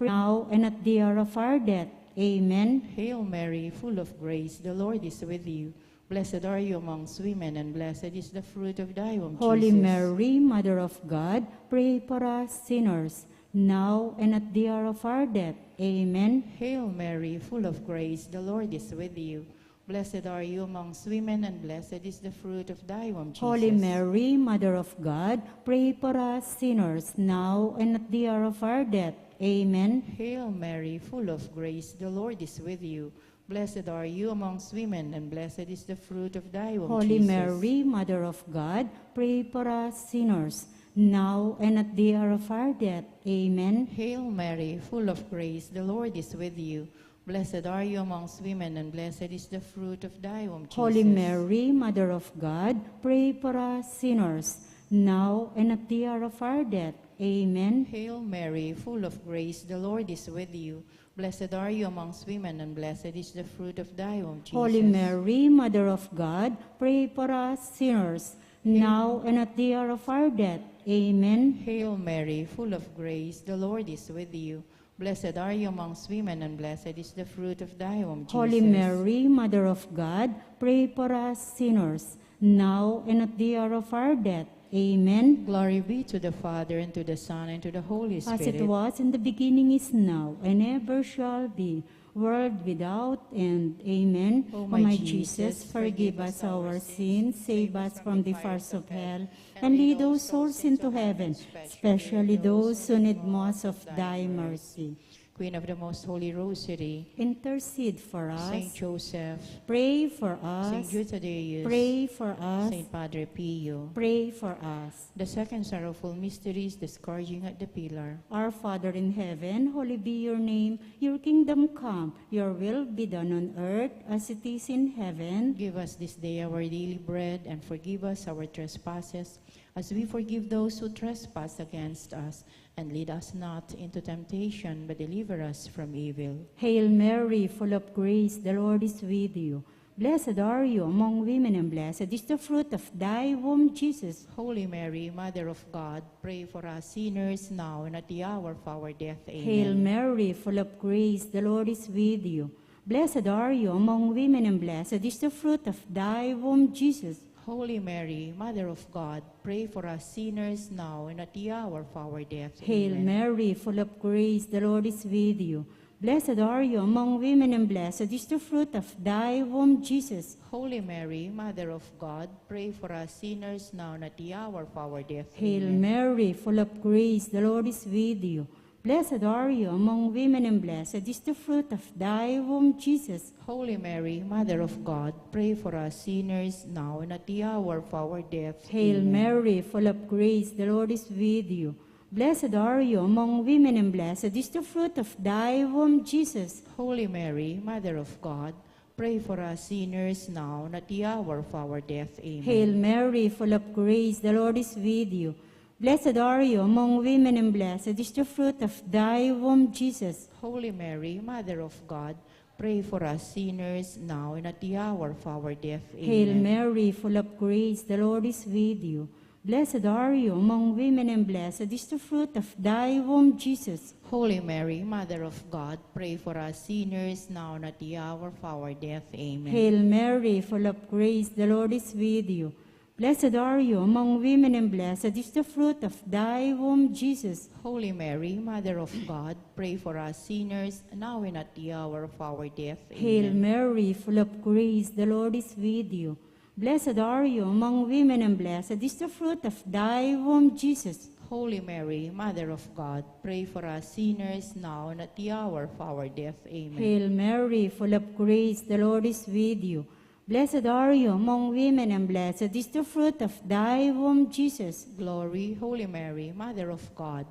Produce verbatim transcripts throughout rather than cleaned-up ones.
now and at the hour of our death. Amen. Hail Mary, full of grace, the Lord is with you. Blessed are you amongst women, and blessed is the fruit of thy womb, Holy Jesus. Mary, Mother of God, pray for us sinners, now and at the hour of our death. Amen. Hail Mary, full of grace, the Lord is with you. Blessed are you amongst women, and blessed is the fruit of thy womb, Jesus. Holy Mary, Mother of God, pray for us sinners, now and at the hour of our death. Amen. Hail Mary, full of grace, the Lord is with you. Blessed are you amongst women, and blessed is the fruit of thy womb, Holy Jesus. Mary, Mother of God, pray for us sinners, now and at the hour of our death. Amen. Hail Mary, full of grace, the Lord is with you. Blessed are you amongst women, and blessed is the fruit of thy womb, Holy Jesus. Mary, Mother of God, pray for us sinners, now and at the hour of our death. Amen. Hail Mary, full of grace, the Lord is with you. Blessed are you amongst women, and blessed is the fruit of thy womb, Jesus. Holy Mary, Mother of God, pray for us sinners, now and at the hour of our death. Amen. Hail Mary, full of grace, the Lord is with you. Blessed are you amongst women, and blessed is the fruit of thy womb, Jesus. Holy Mary, Mother of God, pray for us sinners, now and at the hour of our death. Amen. Glory be to the Father, and to the Son, and to the Holy Spirit. As it was in the beginning, is now, and ever shall be, world without end. Amen. O my Jesus, forgive us our sins, save us from the fires of hell, and lead all souls into heaven, especially those who need most of thy mercy. Queen of the Most Holy Rosary, intercede for us. Saint Joseph, pray for us. Saint Jude Thaddeus, pray for us. Saint Padre Pio, pray for us. The second sorrowful mystery is the scourging at the pillar. Our Father in heaven, holy be your name. Your kingdom come, your will be done on earth as it is in heaven. Give us this day our daily bread, and forgive us our trespasses, as we forgive those who trespass against us. And lead us not into temptation, but deliver us from evil. Hail Mary, full of grace, the Lord is with you. Blessed are you among women, and blessed is the fruit of thy womb, Jesus. Holy Mary, Mother of God, pray for us sinners, now and at the hour of our death. Amen. Hail Mary, full of grace, the Lord is with you. Blessed are you among women, and blessed is the fruit of thy womb, Jesus. Holy Mary, Mother of God, pray for us sinners, now and at the hour of our death. Hail Mary, full of grace, the Lord is with you. Blessed are you among women, and blessed is the fruit of thy womb, Jesus. Holy Mary, Mother of God, pray for us sinners, now and at the hour of our death. Hail Mary, full of grace, the Lord is with you. Blessed are you among women, and blessed is the fruit of thy womb, Jesus. Holy Mary, Mother of God, pray for us sinners, now and at the hour of our death. Hail Mary, full of grace, the Lord is with you. Blessed are you among women, and blessed is the fruit of thy womb, Jesus. Holy Mary, Mother of God, pray for us sinners, now and at the hour of our death. Amen. Hail Mary, full of grace, the Lord is with you. Blessed are you among women, and blessed is the fruit of thy womb, Jesus. Holy Mary, Mother of God, pray for us sinners, now and at the hour of our death. Hail Mary, full of grace, the Lord is with you. Blessed are you among women, and blessed is the fruit of thy womb, Jesus. Holy Mary, Mother of God, pray for us sinners, now and at the hour of our death. Amen. Hail Mary, full of grace, the Lord is with you. Blessed are you among women, and blessed is the fruit of thy womb, Jesus. Holy Mary, Mother of God, pray for us sinners, now and at the hour of our death. Hail Mary, full of grace, the Lord is with you. Blessed are you among women, and blessed is the fruit of thy womb, Jesus. Holy Mary, Mother of God, pray for us sinners, now and at the hour of our death. Amen. Hail Mary, full of grace, the Lord is with you. Blessed are you among women, and blessed is the fruit of thy womb, Jesus. Glory, Holy Mary, Mother of God,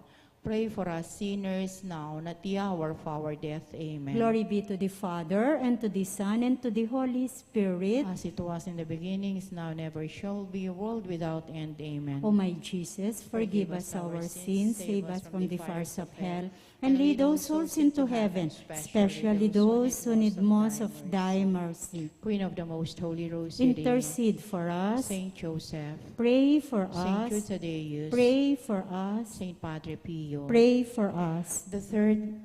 pray for us sinners, now and at the hour of our death. Amen. Glory be to the Father, and to the Son, and to the Holy Spirit. As it was in the beginning, is now, and ever shall be, a world without end. Amen. O my Jesus, forgive us our sins, save us from the fires of hell, and lead all souls into heaven, especially those who need most of thy mercy. Queen of the Most Holy Rosary, intercede for us. Saint Joseph, pray for us. Saint Jude Thaddeus, pray for us. Saint Padre Pio, pray for us. The third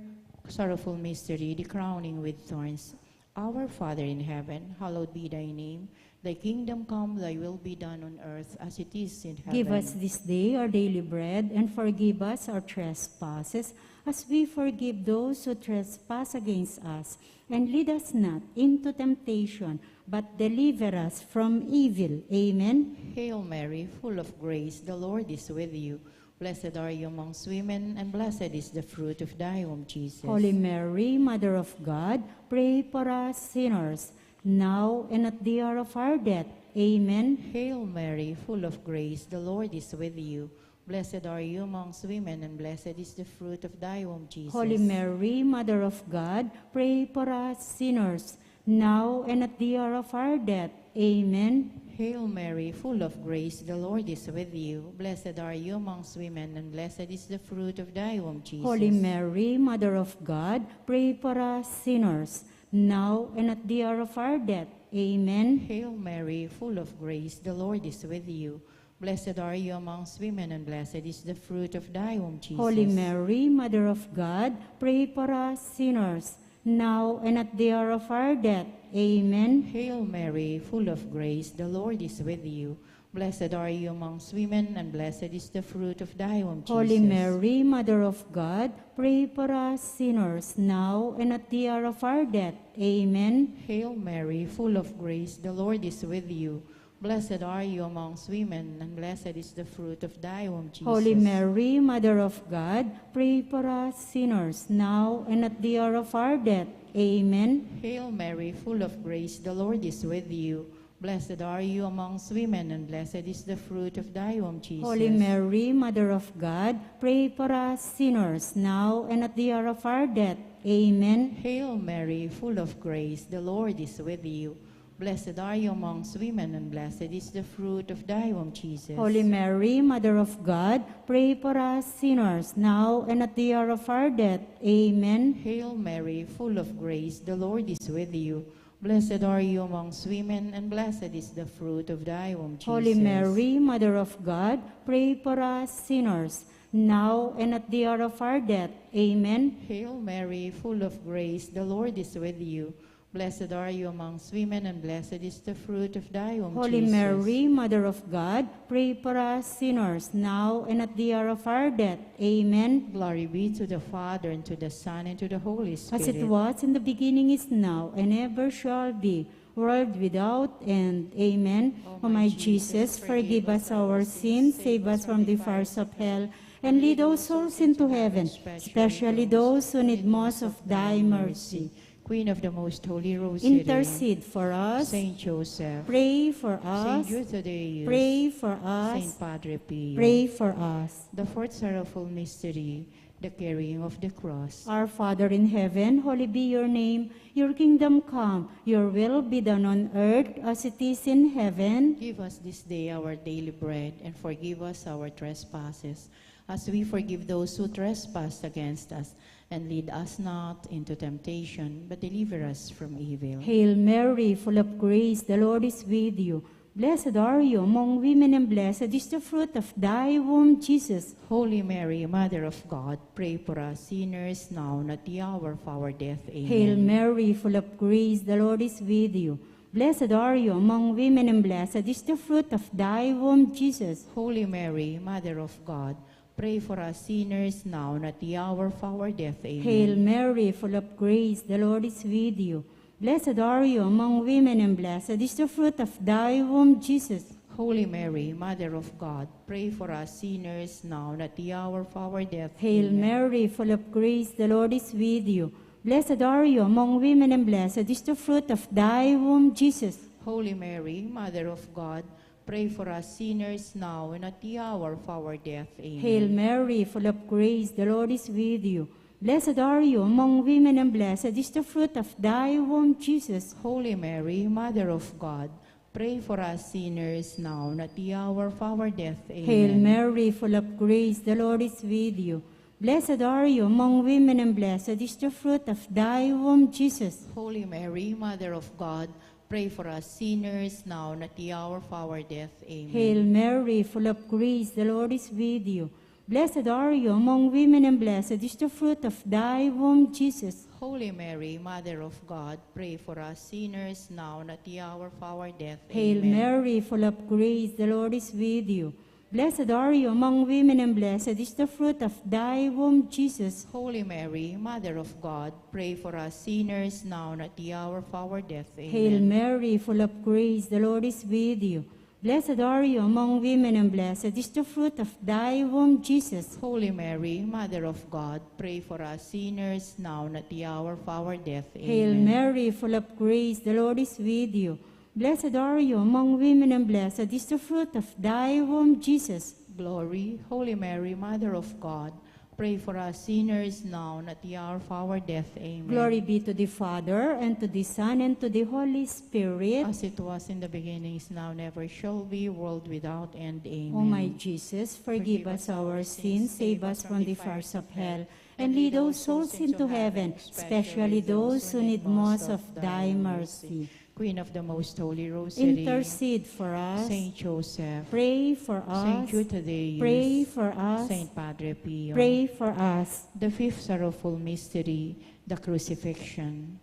Sorrowful mystery, the crowning with thorns. Our Father in heaven, hallowed be thy name. Thy kingdom come, thy will be done on earth as it is in heaven. Give us this day our daily bread, and forgive us our trespasses, as we forgive those who trespass against us. And lead us not into temptation, but deliver us from evil. Amen. Hail Mary, full of grace, the Lord is with you. Blessed are you amongst women, and blessed is the fruit of thy womb, Jesus. Holy Mary, Mother of God, pray for us sinners, now and at the hour of our death. Amen. Hail Mary, full of grace, the Lord is with you. Blessed are you amongst women, and blessed is the fruit of thy womb, Jesus. Holy Mary, Mother of God, pray for us sinners, now and at the hour of our death. Amen. Hail Mary, full of grace, the Lord is with you. Blessed are you amongst women, and blessed is the fruit of thy womb, Jesus. Holy Mary, Mother of God, pray for us sinners, now and at the hour of our death. Amen. Hail Mary, full of grace, the Lord is with you. Blessed are you amongst women, and blessed is the fruit of thy womb, Jesus. Holy Mary, Mother of God, pray for us sinners, now and at the hour of our death. Amen. Hail Mary, full of grace, the Lord is with you. Blessed are you amongst women, and blessed is the fruit of thy womb, Jesus. Holy Mary, Mother of God, pray for us sinners, now and at the hour of our death. Amen. Hail Mary, full of grace, the Lord is with you. Blessed are you amongst women, and blessed is the fruit of thy womb, Jesus. Holy Mary, Mother of God, pray for us sinners, now and at the hour of our death. Amen. Hail Mary, full of grace, the Lord is with you. Blessed are you amongst women, and blessed is the fruit of thy womb, Jesus. Holy Mary, Mother of God, pray for us sinners, now and at the hour of our death. Amen. Hail Mary, full of grace, the Lord is with you. Blessed are you amongst women, and blessed is the fruit of thy womb, Jesus. Holy Mary, Mother of God, pray for us sinners, now and at the hour of our death. Amen. Hail Mary, full of grace, the Lord is with you. Blessed are you amongst women, and blessed is the fruit of thy womb, Jesus. Holy Mary, Mother of God, pray for us sinners, now and at the hour of our death. Amen. Hail Mary, full of grace, the Lord is with you. Blessed are you amongst women, and blessed is the fruit of thy womb, Holy Jesus. Mary, Mother of God, pray for us sinners, now and at the hour of our death. Amen. Glory be to the Father, and to the Son, and to the Holy Spirit. As it was in the beginning, is now, and ever shall be, world without end. Amen. O my Jesus, forgive us our sins, save us from the fires of hell, and lead all souls into heaven, especially those who need most of thy mercy. Queen of the Most Holy Rosary, intercede for us. Saint Joseph, pray for us. Saint Eusebius, pray for us. Saint Padre Pio, pray for us. The fourth sorrowful mystery, the carrying of the cross. Our Father in heaven, holy be your name. Your kingdom come, your will be done on earth as it is in heaven. Give us this day our daily bread, and forgive us our trespasses, as we forgive those who trespass against us. And lead us not into temptation, but deliver us from evil. Hail Mary, full of grace, the Lord is with you. Blessed are you among women, and blessed is the fruit of thy womb, Jesus. Holy Mary, Mother of God, pray for us sinners, now and at the hour of our death. Amen. Hail Mary, full of grace, the Lord is with you. Blessed are you among women, and blessed is the fruit of thy womb, Jesus. Holy Mary, Mother of God, pray for us sinners, now and at the hour of our death. Amen. Hail Mary, full of grace, the Lord is with you. Blessed are you among women, and blessed is the fruit of thy womb, Jesus. Holy Mary, Mother of God, pray for us sinners, now and at the hour of our death. Hail Mary, full of grace, the Lord is with you. Blessed are you among women, and blessed is the fruit of thy womb, Jesus. Holy Mary, Mother of God, pray for us sinners, now and at the hour of our death. Amen. Hail Mary, full of grace, the Lord is with you. Blessed are you among women, and blessed is the fruit of thy womb, Jesus. Holy Mary, Mother of God, pray for us sinners, now and at the hour of our death. Amen. Hail Mary, full of grace, the Lord is with you. Blessed are you among women, and blessed is the fruit of thy womb, Jesus. Holy Mary, Mother of God, pray for us sinners, now and at the hour of our death. Amen. Hail Mary, full of grace, the Lord is with you. Blessed are you among women, and blessed is the fruit of thy womb, Jesus. Holy Mary, Mother of God, pray for us sinners, now and at the hour of our death. Hail Amen. Mary, full of grace, the Lord is with you. Blessed are you among women, and blessed is the fruit of thy womb, Jesus. Holy Mary, Mother of God, pray for us sinners, now and at the hour of our death. Hail Amen. Mary, full of grace, the Lord is with you. Blessed are you among women, and blessed is the fruit of thy womb, Jesus. Holy Mary, Mother of God, pray for us sinners, now and at the hour of our death. Hail Amen. Mary, full of grace, the Lord is with you. Blessed are you among women, and blessed is the fruit of thy womb, Jesus. Glory, Holy Mary, Mother of God, pray for us sinners, now and at the hour of our death. Amen. Glory be to the Father, and to the Son, and to the Holy Spirit. As it was in the beginning, is now, and ever shall be, world without end. Amen. O my Jesus, forgive us our sins, save us from the fires of hell, and lead all souls into heaven, especially those who need most of thy mercy. Queen of the Most Holy Rosary, intercede for us. Saint Joseph, pray for us. Saint Jude Thaddeus, pray for us. Saint Padre Pio, pray for us. The fifth sorrowful mystery, the crucifixion.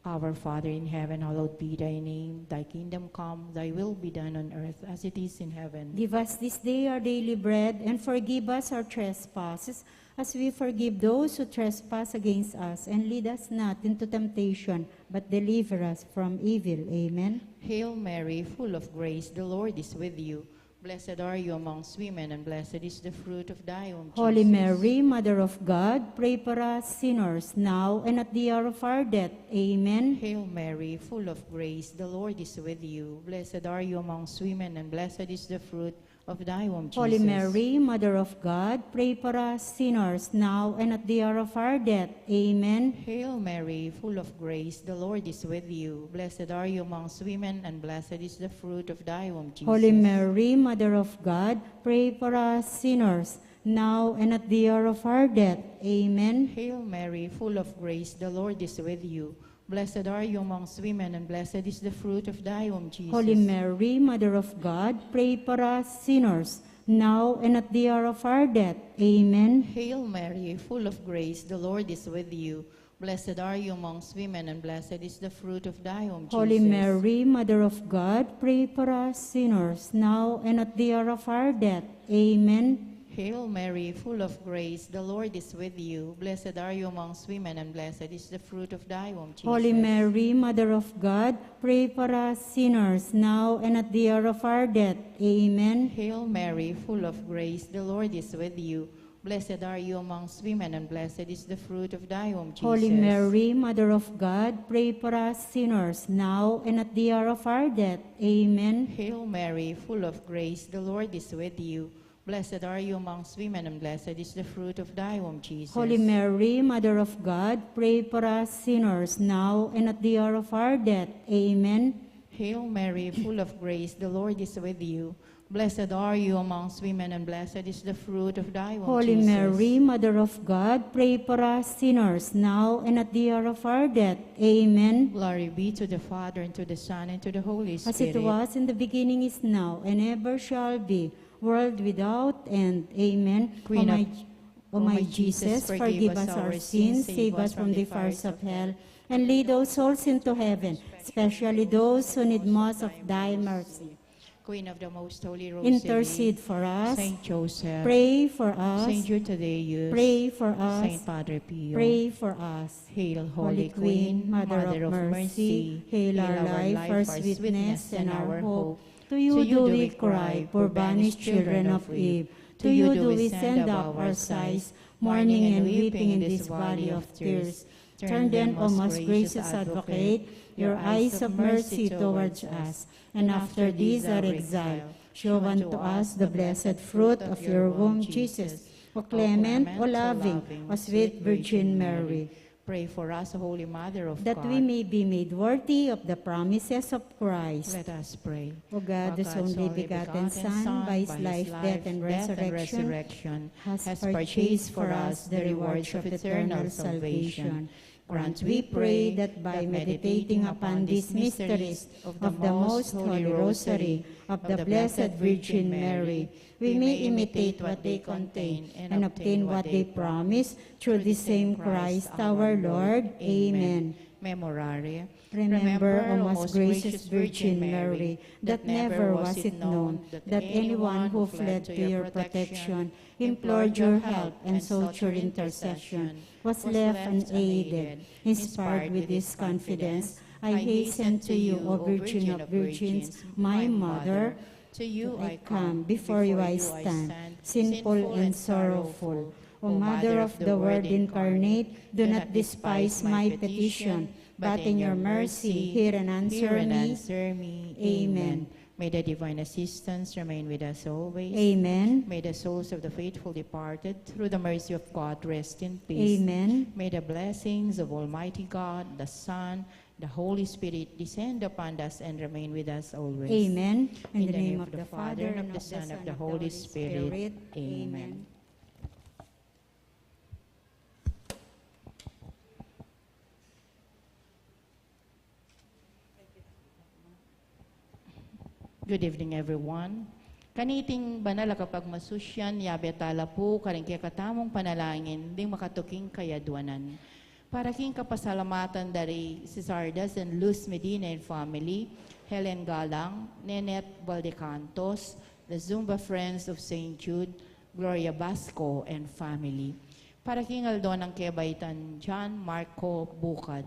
Our Father in heaven, hallowed be thy name. Thy kingdom come, thy will be done on earth as it is in heaven. Give us this day our daily bread, and forgive us our trespasses, as we forgive those who trespass against us, and lead us not into temptation, but deliver us from evil. Amen. Hail Mary, full of grace, the Lord is with you. Blessed are you amongst women, and blessed is the fruit of thy womb, Holy Jesus. Mary, Mother of God, pray for us sinners, now and at the hour of our death. Amen. Hail Mary, full of grace, the Lord is with you. Blessed are you amongst women, and blessed is the fruit of thy womb, Holy Jesus. Mary, Mother of God, pray for us sinners, now and at the hour of our death. Amen. Hail Mary, full of grace, the Lord is with you. Blessed are you amongst women, and blessed is the fruit of thy womb, Jesus. Holy Mary, Mother of God, pray for us sinners, now and at the hour of our death. Amen. Hail Mary, full of grace, the Lord is with you. Blessed are you amongst women, and blessed is the fruit of thy womb, Jesus. Holy Mary, Mother of God, pray for us sinners, now and at the hour of our death. Amen. Hail Mary, full of grace, the Lord is with you. Blessed are you amongst women, and blessed is the fruit of thy womb, Holy Jesus. Mary, Mother of God, pray for us sinners, now and at the hour of our death. Amen. Hail Mary, full of grace, the Lord is with you. Blessed are you amongst women, and blessed is the fruit of thy womb, Jesus. Holy Mary, Mother of God, pray for us sinners, now and at the hour of our death. Amen. Hail Mary, full of grace, the Lord is with you. Blessed are you amongst women, and blessed is the fruit of thy womb, Jesus. Holy Mary, Mother of God, pray for us sinners, now and at the hour of our death. Amen. Hail Mary, full of grace, the Lord is with you. Blessed are you amongst women, and blessed is the fruit of thy womb, Jesus. Holy Mary, Mother of God, pray for us sinners, now and at the hour of our death. Amen. Hail Mary, full of grace, the Lord is with you. Blessed are you amongst women, and blessed is the fruit of thy womb, Holy Jesus. Mary, Mother of God, pray for us sinners, now and at the hour of our death. Amen. Glory be to the Father, and to the Son, and to the Holy Spirit. As it was in the beginning, is now, and ever shall be, world without end. Amen. Queen of O my, O my Jesus, forgive us our sins, save us from the fires of hell, and lead all souls into heaven, especially those who need most of thy mercy. Queen of the Most Holy Rosary, intercede for us. Saint Joseph, pray for us. Saint Jude Thaddeus, pray for us. Saint Padre Pio, pray for us. Hail, Holy Queen, Mother of Mercy, hail our life, our sweetness, and our hope. To you do we cry, poor banished children of Eve. To you do we send up our sighs, mourning and weeping in this valley of tears. Turn then, O most gracious Advocate, your eyes of mercy towards us, and after this our exile, show unto us the blessed fruit of your womb, Jesus. O clement, O loving, O sweet Virgin Mary, pray for us, O Holy Mother of God, that we may be made worthy of the promises of Christ. Let us pray. O God, whose only begotten Son, by his life, death, and resurrection, has purchased for us the rewards of eternal salvation, Grant, we pray, that by meditating upon these mysteries of the Most Holy Rosary of the Blessed Virgin Mary, we may imitate what they contain and obtain what they promise, through the same Christ our Lord. Amen. Memorare. Remember, O most gracious Virgin Mary, that never was it known that anyone who fled to your protection, implored your help, and sought your intercession was left unaided. Inspired with this confidence, I hasten to you, O Virgin of Virgins, my Mother. To you I come, before you I stand, sinful and sorrowful. O Mother of the Word incarnate, do not despise my petition, but in your mercy hear and answer me. Amen. May the divine assistance remain with us always. Amen. May the souls of the faithful departed, through the mercy of God, rest in peace. Amen. May the blessings of Almighty God, the Son, the Holy Spirit descend upon us and remain with us always. Amen. In the name of the Father, and of the Son, and of the Holy Spirit. Amen. Good evening, everyone. Kaniting banal a kapagmasusyan, yabe tala pu karing kekatamung panalangin ding makatuking kayadwanan. Para king kapasalamatan da ri Cesardas and Luz Medina and family, Helen Galang, Nenette Valdecantos, the Zumba Friends of Saint Jude, Gloria Basco and family. Para king aldo nang kebaitan John Marco Bucad.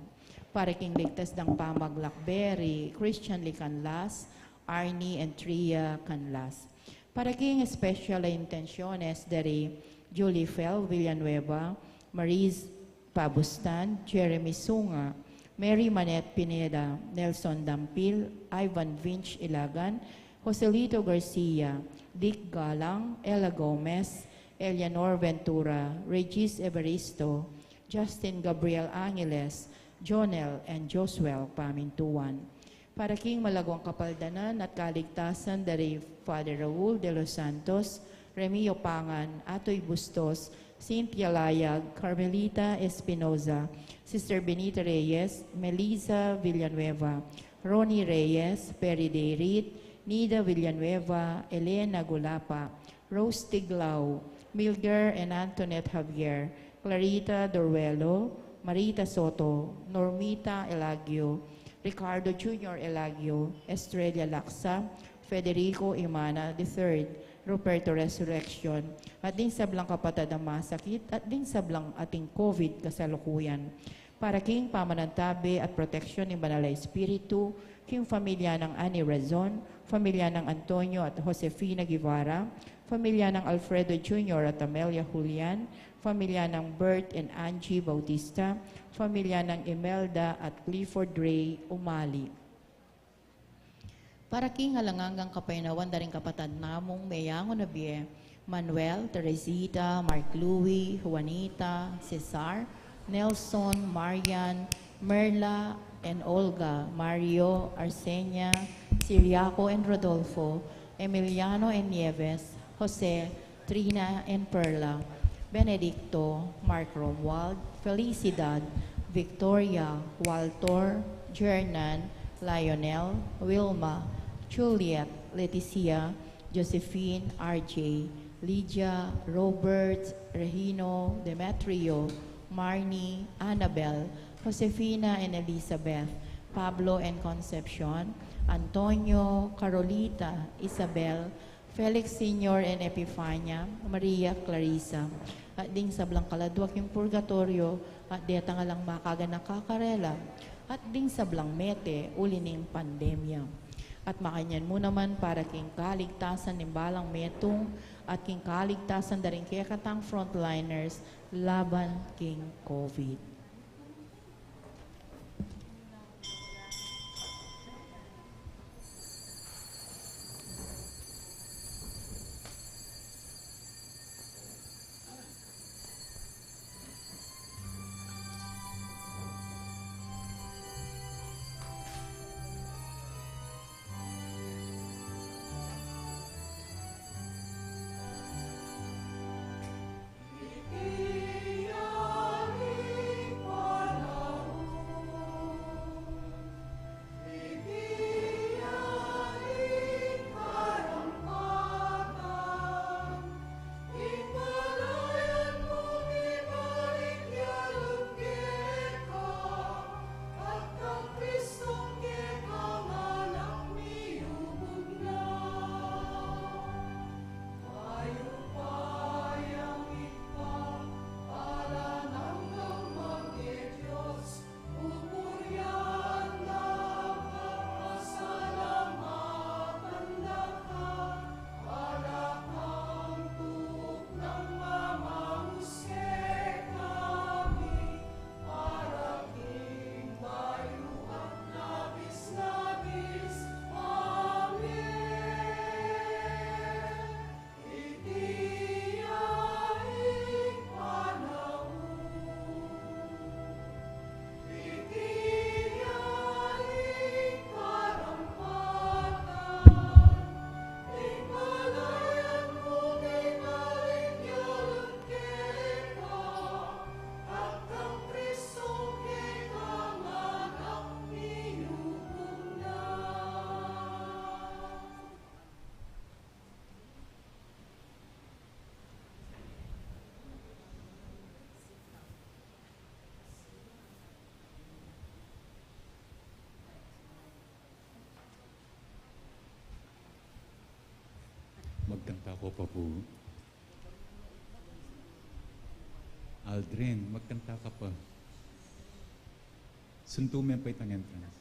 Para king ligtas dang pamaglakbe ri Christian Lee Canlas, Arnie and Tria Canlas. Para king special a intenciones da ri Julie Fel Villanueva, Mariz Pabustan, Jeremy Sunga, Mary Manette Pineda, Nelson Dampil, Ivan Vinch Ilagan, Joselito Garcia, Dick Galang, Ella Gomez, Eleanor Ventura, Regis Evaristo, Justin Gabriel Angeles, Jonel and Josuel Pamintuan. Para king malaguang kapaldanan at kaligtasan da ri Father Raul de los Santos, Remio Pangan, Atoy Bustos, Cynthia Layag, Carmelita Espinoza, Sister Benita Reyes, Melissa Villanueva, Ronnie Reyes, Perry Dayrit, Nida Villanueva, Elena Gulapa, Rose Tiglao, Milger and Antoinette Javier, Clarita Doruelo, Marita Soto, Normita Elagio, Ricardo Junior Elagio, Estrella Laksa, Federico Imana the third, Ruperto Resurreccion, at ding sablang kapatad a masakit, at ding sablang ating COVID kasalukuyan. Para king pamanantabe at proteksyon ning Banal a Espiritu, king pamilya nang Annie Razon, pamilya nang Antonio at Josefina Guevara, pamilya nang Alfredo Junior at Amelia Julian, pamilya nang Bert and Angie Bautista, pamilya nang Imelda at Clifford Ray Umali. Para king alang anggang kapaynawan da ring kapatad namung meyangu na bie, Manuel, Teresita, Mark Louie, Juanita, Cesar, Nelson, Marian, Merla, and Olga, Mario, Arsenia, Ciriaco and Rodolfo, Emiliano and Nieves, Jose, Trina and Perla, Benedicto, Mark Romuald, Felicidad, Victoria, Walter, Jernan, Lionel, Wilma, Juliet, Leticia, Josephine, R J, Lydia, Robert, Regino, Demetrio, Marnie, Annabel, Josefina and Elizabeth, Pablo and Concepcion, Antonio, Carolita, Isabel, Felix Senior and Epifania, Maria Clarissa, at ding sablang kaladwa king purgatoryo, at detang alang makaganaka karela, at ding sablang mete uli ning pandemya. At makanyan mu naman para king kaligtasan ning balang metung, at king kaligtasan da ring kekatang frontliners laban king COVID. Kanta ko pa po. Aldrin, magkanta ka pa. Sundu me pa itang entrance.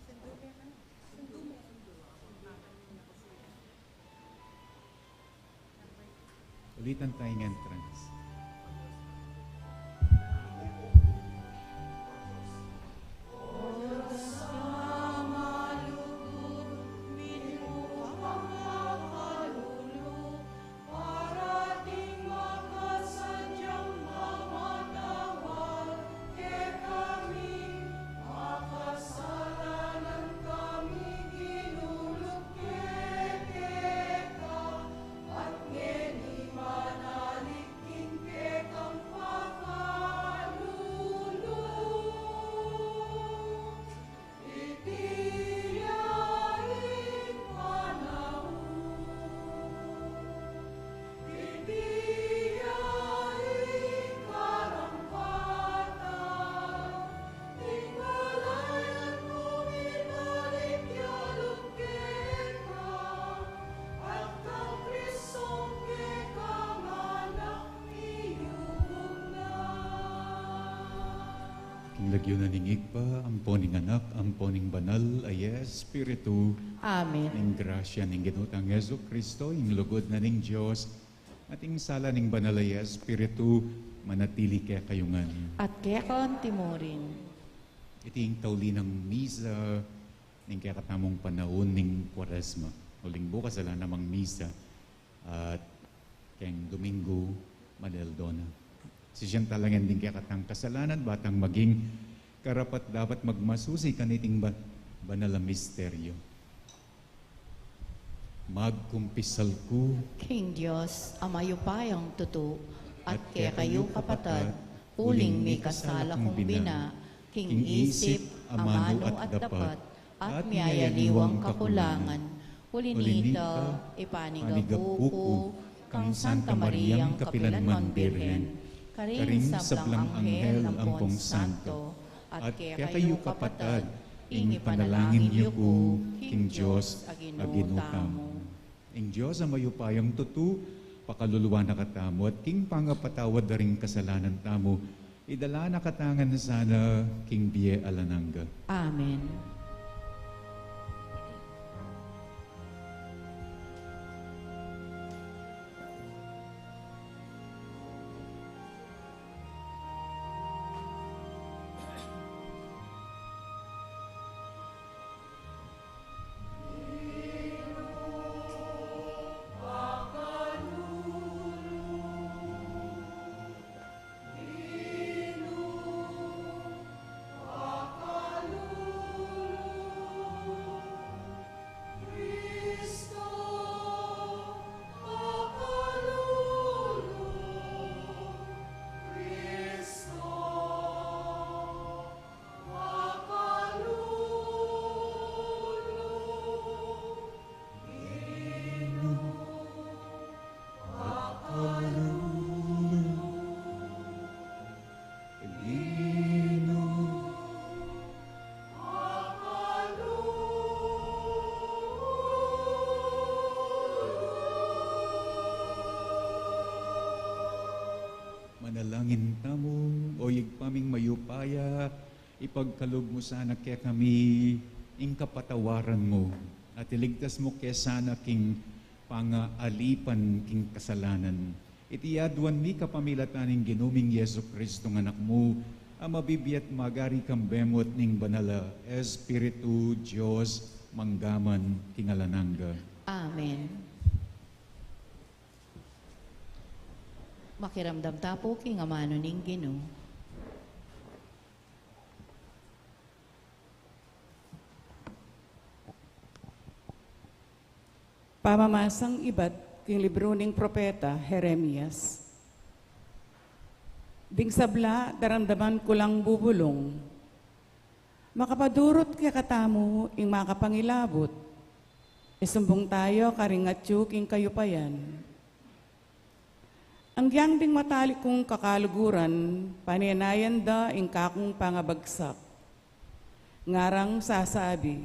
Ulitan tayang entrance. King lagyu na ning Ibpa, ampo ning Anak, ampo ning Banal a Espiritu. Amen. Ing grasya ning Ginu tang Jesucristo, ing lugud na ning Dios, at ing sala ning Banal a Espiritu, manatili kekayu ngan. At keka antimurin. Iti ing tauli nang misa ning kekatamung panaun ning Kuaresma. Uling bukas, ala namang misa. At keng Domingo, manaldo na. Sisian talangen ding kekatang kasalanan, ba tang maging karapat-dapat magmasusi kaniting ba-, banal a misteryo. Magkumpisal ku king Dios a mayupayang tutu, at kekayu, kapatad, uling mikasala kung bina, king isip, amanu at dapat, at miyayaliwang kakulangan. Uli nita, ipanigapu ku kang Santa Mariang kapilan man Birhen, karing sablang anghel ampong santo, at kekayu, kapatad, ing ipanalangin yu ku king Dios a Ginu tamu. Ing Dios a mayupayang tutu, pakaluluan na katamu, at king pangapatawad da ring kasalanan tamu, idala na katamu ngan sana king bie alang angga. Amen. Manalangin tamu. O Ibpa ming mayupaya, ipagkalub mu sana kekami ing kapatawaran mu, at iligtas mu ke sana king pangaalipan king kasalanan. Iti aduan mi kapamilatan ning Ginu ming Jesucristo nga Anak mu, a mabibie at magari kambe mu at ning Banal a Espiritu, Dios, mangga man king alang angga. Amen. Makiramdam ta pu king amanu ning Ginu. Pamamasang ibat king libru ning propeta Jeremias. Ding sabla daramdaman ku lang bubulung, makapadurut kekatamu ing makapangilabut. Isumbung tayu karing atyu king kayupayan. Agyang ding matalik kung kakaluguran, panenayan da ing kakung pangabagsak. Ngarang sasabi,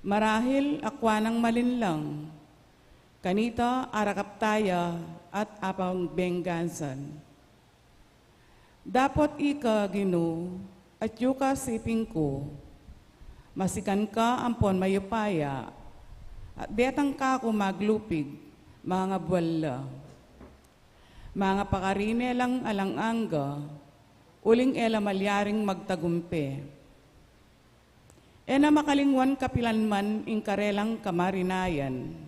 marahil akwa nang malinlang, Kanita arakap taya at apang benggansan. Dapot ika, Ginu, atyu ka siping ku, masikan ka ampon mayupaya, at detang ka ku maglupig, manga bual la. Manga pakarine lang alang angga, uling e la malyaring magtagumpe. E na makalingwan kapilan man ing karelang kamarinayan.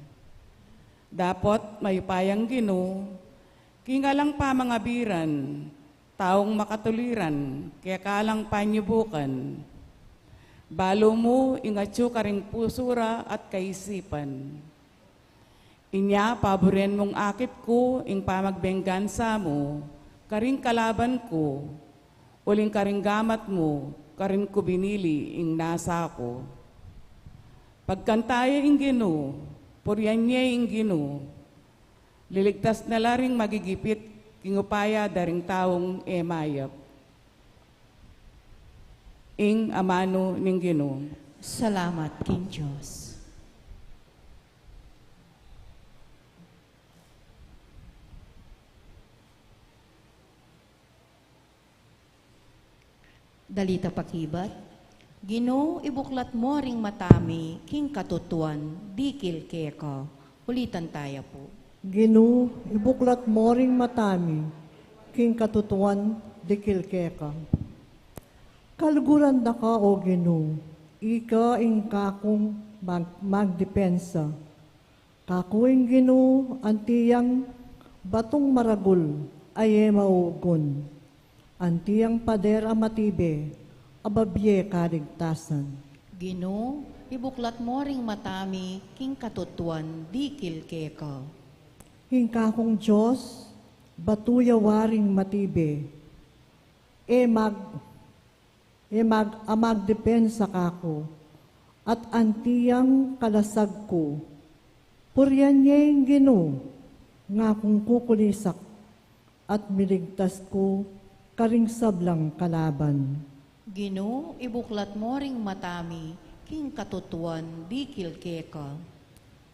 Dapot mayupayang Ginu, king alang pamangabiran, taung makatuliran, keka lang panyubukan. Balu mu ing atyu karing pusu ra at kaisipan. Inya paburen mung akit ku ing pamagbenggansa mu karing kalaban ku, uling karing gamat mu karin ku binili ing nasa ku. Pagkanta ye ing Ginu, purian ye ing Ginu, liligtas na la ring magigipit king upaya da ring taung e mayap. Ing amanu ning Ginu. Salamat king Dios. Dalita pakibat. Ginu, ibuklat mo ring mata mi king katutuan, dikil keka. Ulitan taya pu. Ginu, ibuklat mo ring mata mi king katutuan, dikil keka. Kaluguran da ka, o Ginu, ika ing kakung mag-, magdepensa. Kaku ing Ginu, anti yang batung maragul a e maugun, anti yang pader a matibe a babie kaligtasan. Ginu, ibuklat mo ring mata mi king katutuan, dikil keka. Ing kakung Dios, batu ya waring matibe, e mag-, e mag-, a magdepensa kaku, at anti yang kalasag ku. Purian ye ing Ginu, ngakung kukulisak, at miligtas ku karing sablang kalaban. Ginu, ibuklat mo ring mata mi king katutuan, dikil keka.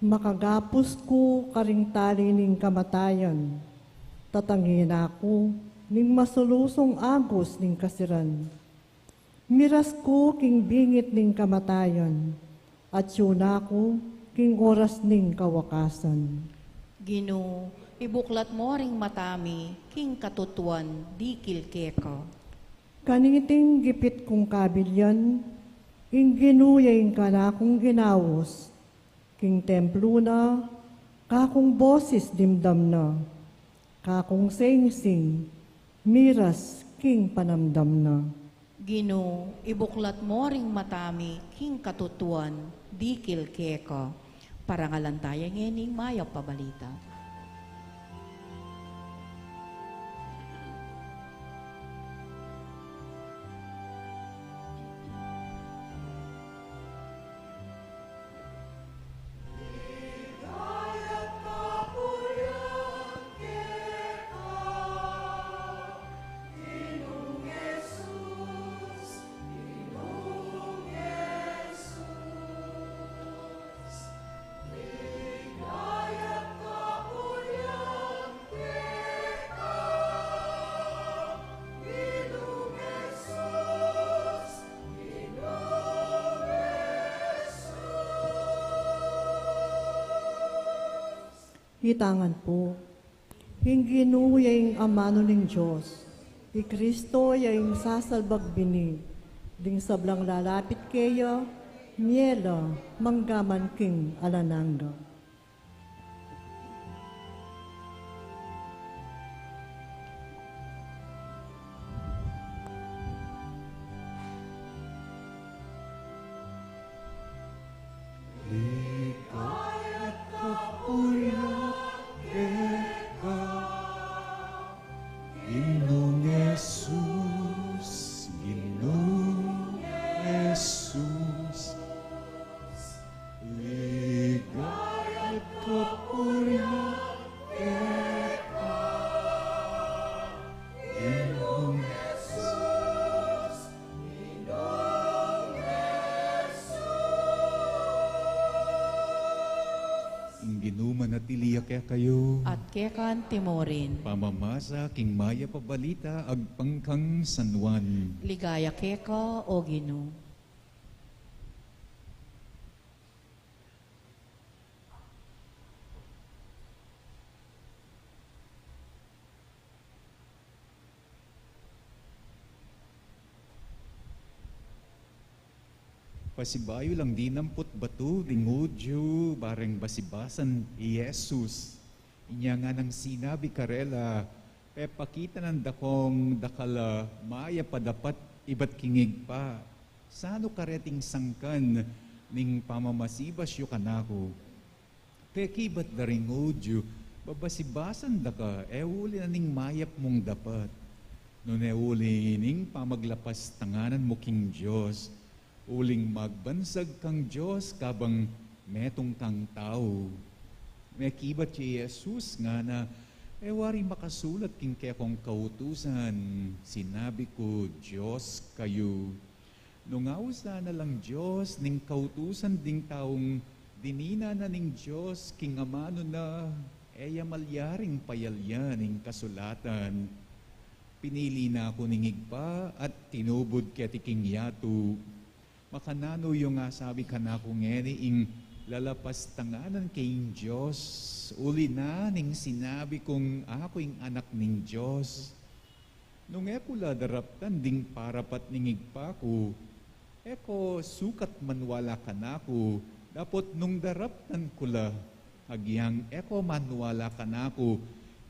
Makagapus ku karing tali ning kamatayan, tatangi na ku ning masulusung agus ning kasiran. Miras ku king bingit ning kamatayan, atyu na ku king oras ning kawakasan. Ginu, ibuklat mo ring mata mi king katutuan, dikil keka. Kaniting gipit kung kabilyan, ing Ginu ya ing kanakung inaus, king templu na, kakung bosis dimdam na, kakung singsing, miras king panamdam na. Ginu, ibuklat mo ring mata mi king katutuan, dikil keka. Parangalan taya ngeni ing mayap a balita. Itangan pu. Ing Ginu ya ing amanu ning Dios, i Kristo ya ing sasalbag bini, ding sablang lalapit keya, mie la, mangga man king alang angga. Ligaya at kapurian keka, Ginung Jesus, Ginung Jesus. Ligaya Ginu manatili ya kekayu. At keka naman murin. Pamamasa king mayap a balita agpang kang San Juan. Ligaya keka, O Ginu. Pasibayu lang dinampot batu ding Judio, bareng basibasan i Jesus. Inya nganang sinabi karela, pepakitanan da kong dakal a mayap a dapat ibat king Ibpa. Sanu kareting sangkan ning pamamasibas yu kanaku? Pekibat da ring Judio, babasibasan da ka, e uli na ning mayap mung dapat, nune uli ning pamaglapastanganan mu king Dios, uling magbansag kang Dios kabang metung kang tau. Mekibat ya i Jesus, ngana, e wari makasulat king kekong kautusan, sinabi ku, Dios kayu. Nung ausan na lang Dios ning kautusan ding taung dinina na ning Dios king amanu na, e ya malyaring payalyan ing kasulatan. Pinili na ku ning Ibpa at tinubud keti king yatu. Makananu yung asabi kanaku ngeni ing lalapastanganan king Dios, uli na ning sinabi kung aku ing anak ning Dios? Nung e ku la daraptan ding parapat ning Ibpa ku, e ko sukat maniwala kanaku, dapot nung daraptan ku la, agyang e ko maniwala kanaku,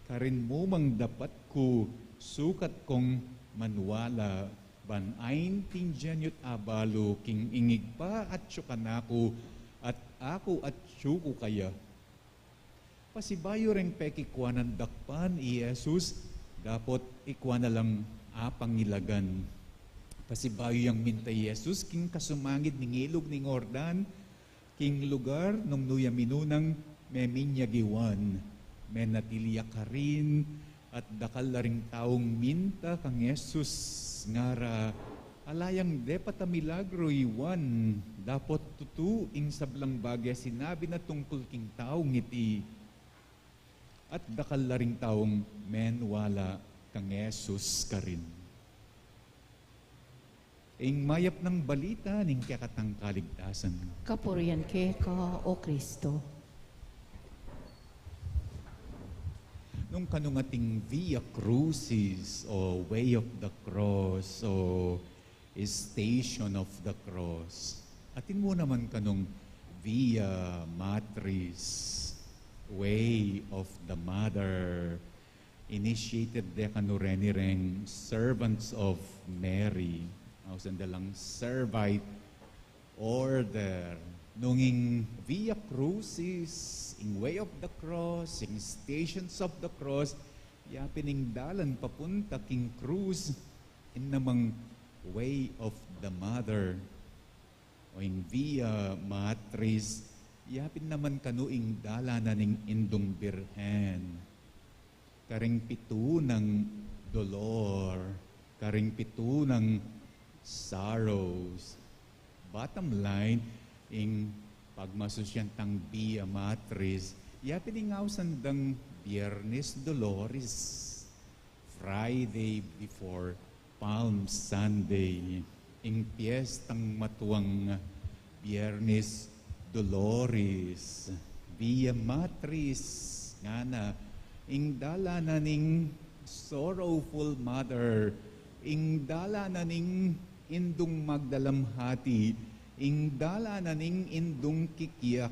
karin mu mang dapat ku sukat kong maniwala, ban aintindian yu't abalu king ing Ibpa atyu kanaku, at aku atyu ku kaya. Pasibayu reng pekikuanan dakpan i Jesus, dapot ikua na lang apangilagan. Pasibayu yang minta i Jesus king kasumangid ning ilug ning Jordan, king lugar nung nu ya minunang meminyag i Juan, menatili ya karin, at dakal la ring taung minta kang Jesus, ngara, ala yang depat a milagru i Juan, dapot tutu ing sablang bage sinabi na tungkul king taung iti. At dakal la ring taung menwala kang Jesus karin. Ing mayap nang balita ning kekatang kaligtasan. Kapurian keka, O Kristo. Nung kanung ating Via Crucis, o Way of the Cross, o Station of the Cross, atin mu naman kanung Via Matris, Way of the Mother, initiated de kanu reni reng Servants of Mary. Ausan da lang Servite Order. Nung ing Via Crucis, ing Way of the Cross, ing Stations of the Cross, yapin ing dalan papunta king krus, ing namang Way of the Mother. O ing Via Matris, yapin naman kanu ing dalan na ning Indung Birhen. Karing pitu nang dolor, karing pitu nang sorrows. Bottom line, ing pagmasusyan tang Via Matris, yapin ing ausan dang Biernes Dolores, Friday before Palm Sunday, ing piestang matuang Biernes Dolores, Via Matris, ngana, ing dalan na ning sorrowful mother, ing dalan na ning indung magdalamhati, ing dalan na ning indung kikiak,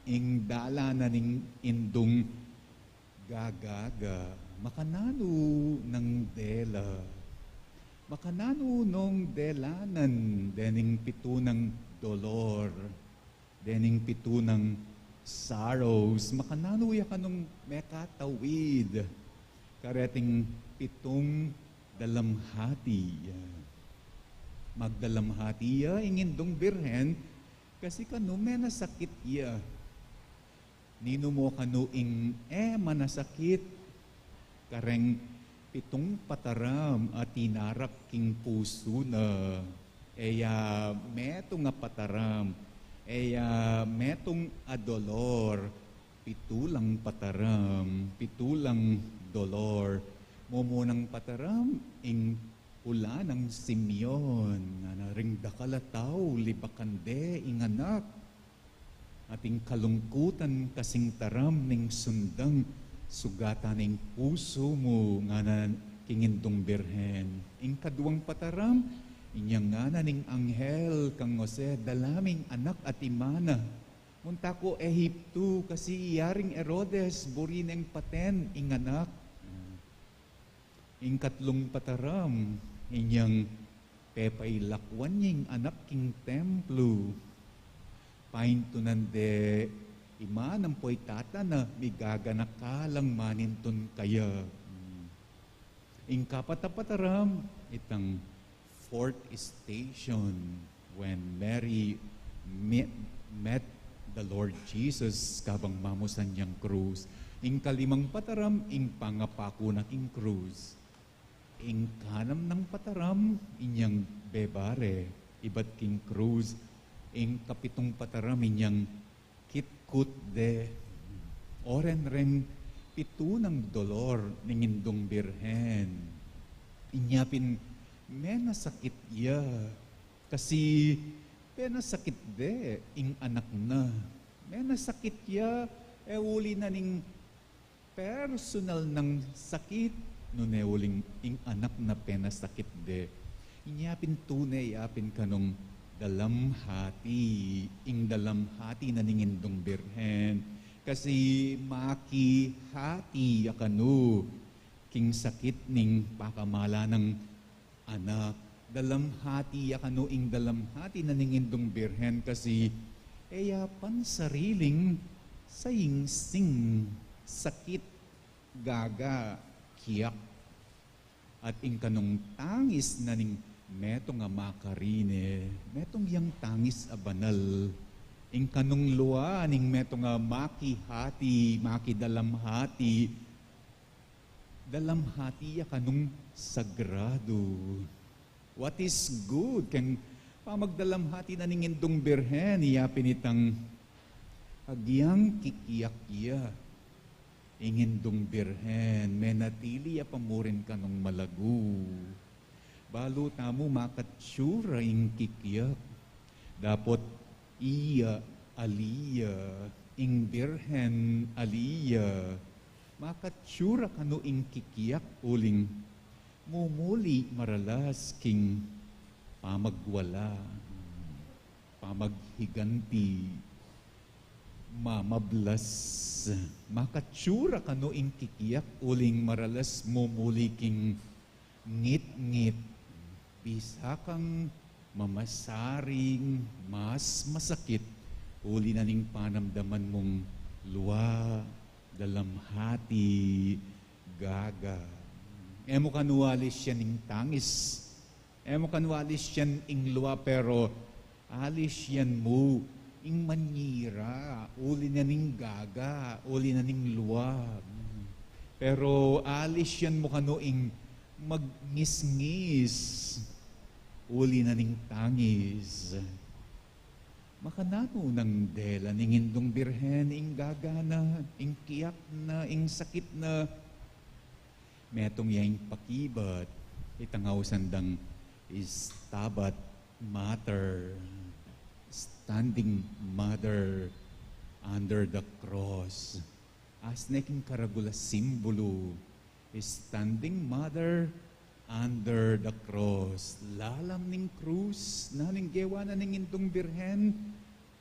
ing dalan na ning indung gagaga. Makananu nang dela? Makananu nong delanan dening pitu nang dolor, dening pitu nang sorrows? Makananu ya kanung mekatawid kareting pitung dalamhati? Magdalamhati ya ing Indung Birhen, kasi kanu menasakit ya. Ninu mu kanu ing e manasakit kareng pitung pataram a tinarak king pusu na? E ya metung a pataram, e ya metung a dolor, Pitulang pataram, pitulang dolor. Mumunang pataram, ing pula nang Simeon, ngana ring dakal a tau, libakan de ing anak. At ing kalungkutan kasing taram ning sundang, sugatan ing pusu mu, ngana king Indung Birhen. Ing kaduang pataram, inyang ngana ning anghel kang Jose, dala me ing anak at imana. Munta ku Ehiptu, kasi iya ring Herodes, buri neng paten ing anak. Ing katlung pataram, inyang pepailakwan ya ing anak king templu. Paintunan de iman ampo i tata na, migaganaka lang manintun kaya. Ing kapat a pataram, itang fourth station, when Mary met, met the Lord Jesus kabang mamusan yang krus. Ing kalimang pataram, ing pangapaku na king krus. Ing kanam nang pataram, inyang bebare ibat king krus. Ing kapitung pataram, inyang kitkut de. Oren reng pitunang dolor ning Indung Birhen. Inya pin menasakit ya. Kasi penasakit de ing anak na. Menasakit ya, e uli na ning personal nang sakit, nune uling ing anak na penasakit de. Inya pin tune ya pin kanung dalamhati, ing dalamhati na ning Indung Birhen. Kasi makihati ya kanu king sakit ning pakamala nang anak. Dalamhati ya kanu ing dalamhati na ning Indung Birhen, kasi e ya pansariling sayingsing, sakit, gaga, kiyak. At ing kanung tangis na ning metung a makarine, metung yang tangis a banal. Ing kanung lua ning metung a makihati, makidalamhati, dalamhati ya kanung sagrado. What is good? Keng pamagdalamhati na ning Indung Birhen, iya pin itang agyang kikiyak ya. Ing Indung Birhen, menatili ya pa murin kanung malagu. Balu tamu makatsura ing kikiyak. Dapot iya, ali ya, ing Birhen, ali ya, makatsura kanu ing kikiyak uling mumuli maralas king pamagwala, pamaghiganti, mamablas. Makatsura kanu ing kikiyak uling maralas mumuli king ngitngit. Bisa kang mamasaring mas masakit uli na ning panamdaman mung lua, dalamhati, gaga. E mu kanu alis yan ing tangis. E mu kanu alis yan ing lua, pero alis yan mu ing manyira, uli na ning gaga, uli na ning lua. Pero alis yan mu kanu ing magngisngis, uli na ning tangis. Makananu nang dela ning Indung Birhen ing gaga na, ing kiyak na, ing sakit na? Metung ya ing pakibat, itang ausan dang Stabat Mater, Standing Mother under the Cross. Asne king karagul a simbulu, Standing Mother under the Cross. Lalam ning krus, nanu ing gewa na ning Indung Birhen?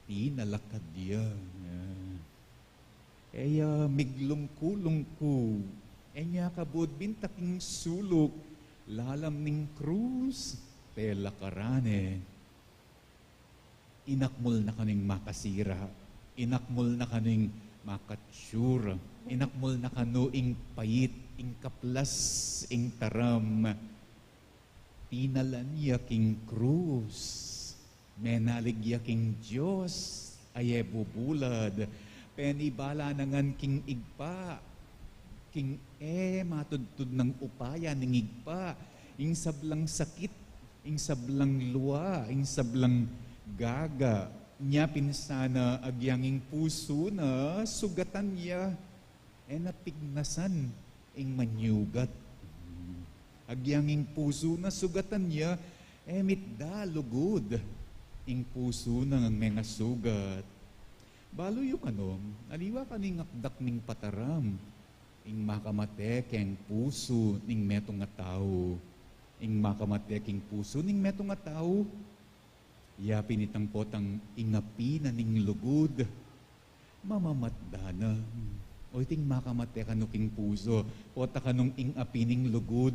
Tinalakad ya. E ya miglungku-lungku, e nya kabud bintak ing suluk, lalam ning krus, pelakaran ne. Inakmul na kanu ing makasira, inakmul na kanu ing makatsura, inakmul na kanu ing pait, ing kaplas, ing taram. Tinalan ya king krus. Menalig ya king Dios a e bubulad. Penibala na ngan king Ibpa, king e matudtud nang upaya ning Ibpa, ing sablang sakit, ing sablang lua, ing sablang gaga, Inya pin sana agyang ing pusu na sugatan ya, e na pignasan ing manyugat. Agyang ing pusu na sugatan ya, e mitda lugud ing pusu nang mengasugat. Balu yu kanu, aliwa kanu ing akdak ning pataram, ing makamate keng pusu ning metung a tau. Ing makamate keng pusu ning metung a tau, ya pin itang potang ing api na ning lugud, mamamatda na. O iting makamate kanu king pusu, pota kanung ing api ning lugud,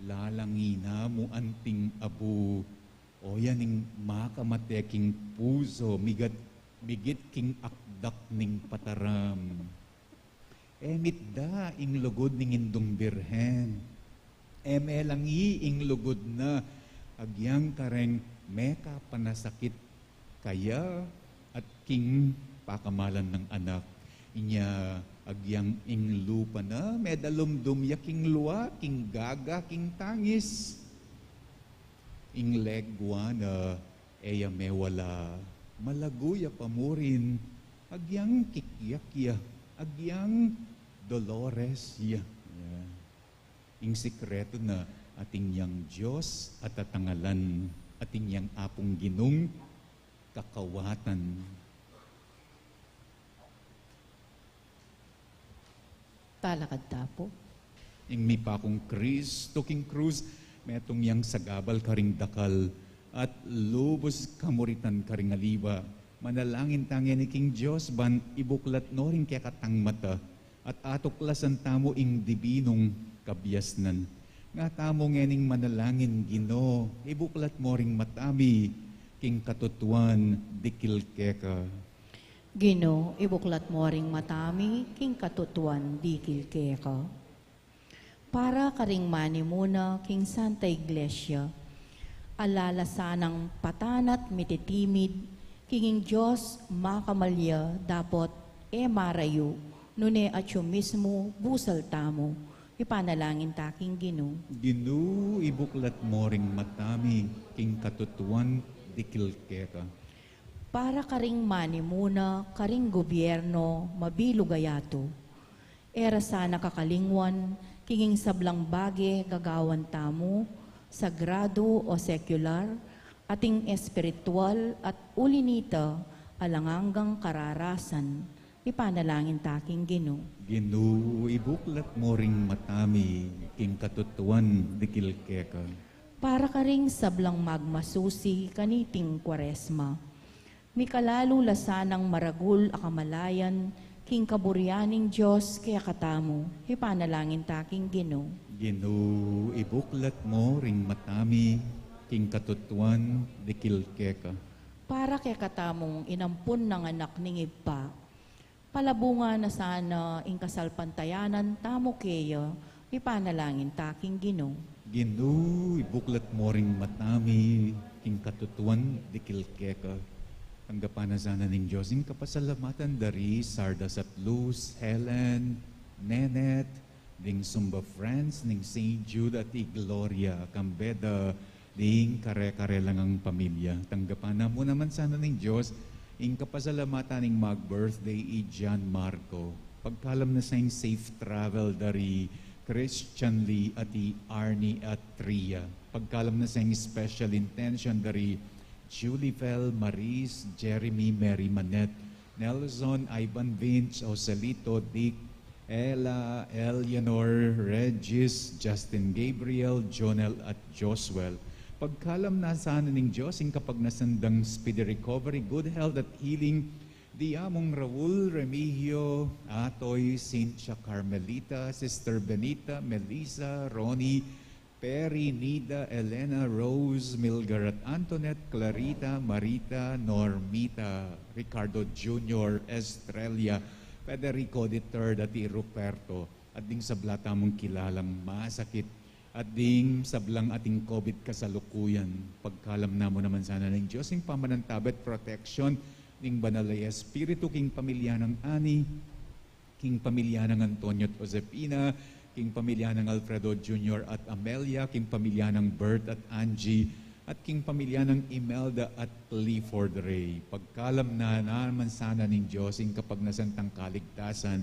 lalangi na mu anting abu. O yan ing makamate king pusu, migat, migit king akdak ning pataram. E mitda ing lugud ning Indung Birhen. E melangi ing lugud na agyang kareng mekapanasakit kaya at king pakamalan nang anak. Inya agyang ing lupa na medalumdum ya king lua, king gaga, king tangis. Ing legua na e ya mewala, malagu ya pa murin, agyang kikyak ya, agyang Dolores ya. Ya. Ing sikretu na atin yang Dios a tatangalan, atin yang Apung Ginung kakawatan. Talakad ta pu. Ing mipakung Kristo king krus, metung yang sagabal karing dakal, at lubus kamuritan karing aliwa. Manalangin ta ngeni king Dios ban ibuklat no ring kekatang mata, at atuklasan tamu ing dibinung kabiasnan. Nga tamu ngening manalangin, Ginu, ibuklat mo ring mata mi king katutuan dikil keka. Ginu, ibuklat mo ring mata mi king katutuan dikil keka. Para karing manimuna king Santa Iglesia, ala la sanang patanat mititimid, king ing Dios makamal ya dapot e marayu, nune atyu mismu busal tamu. Ipanalangin ta king Ginu. Ginu, ibuklat mo ring mata mi king katutuan dikil keka. Para karing manimuna karing gobyerno mabilug a yatu, e ra sana kakalingwan king ing sablang bage gagawan tamu, sagradu o sekular, ating espiritual at uli nita alang anggang kararasan. Ipanalangin ta king Ginu. Ginu, ibuklat mo ring mata mi king katutuan dikil keka. Para karing sablang magmasusi kaniting Kwaresma, mikalalu la sanang maragul a kamalayan king kaburian ning Dios kekatamu. Ipanalangin ta king Ginu. Ginu, ibuklat mo ring mata mi king katutuan dikil keka. Para kekatamung inampun nang anak ning Ibpa, palabungan na sana ing kasalpantayanan tamu keya. Ipanalangin ta king Ginu. Ginu, ibuklat mo ring mata mi king katutuan dikil keka. Tanggapan na sana ning Dios ing kapasalamatan da ri Sardas at Luz, Helen, Nenet, ding Sumba Friends ning Saint Jude at i Gloria, kambe da ding kare-kare lang a pamilya. Tanggapan na mu naman sana ning Dios ing kapasalamatan ning mag-birthday i Gian Marco. Pagkalam na sa ing safe travel da ri Christian Lee at i Arnie at Tria. Pagkalam na sa ing special intention da ri Julie Fel, Maris, Jeremy, Mary Manette, Nelson, Ivan, Vince, Joselito, Dick, Ella, Eleanor, Regis, Justin, Gabriel, Jonel, at Josuel. Pagkalam na sana ning Dios ing kapagnasan dang speedy recovery, good health at healing di Among Raul, Remigio, Atoy, Cynthia, Carmelita, Sister Benita, Melissa, Ronnie, Perry, Nida, Elena, Rose, Milgar at Antoinette, Clarita, Marita, Normita, Ricardo Junior, Estrella, Federico the third at i Ruperto, at ding sabla tamung kilalang masakit, at ding sablang ating COVID kasalukuyan. Pagkalam na mu naman sana ning Dios ing pamanantabe at protection ning Banal a Espiritu king pamilya nang Ani, king pamilya nang Antonio at Josefina, king pamilya nang Alfredo Junior at Amelia, king pamilya nang Bert at Angie, At king pamilya nang Imelda at Clifford Ray, pagkalam na naman sana ning Diyos ing kapagnasan tang kaligtasan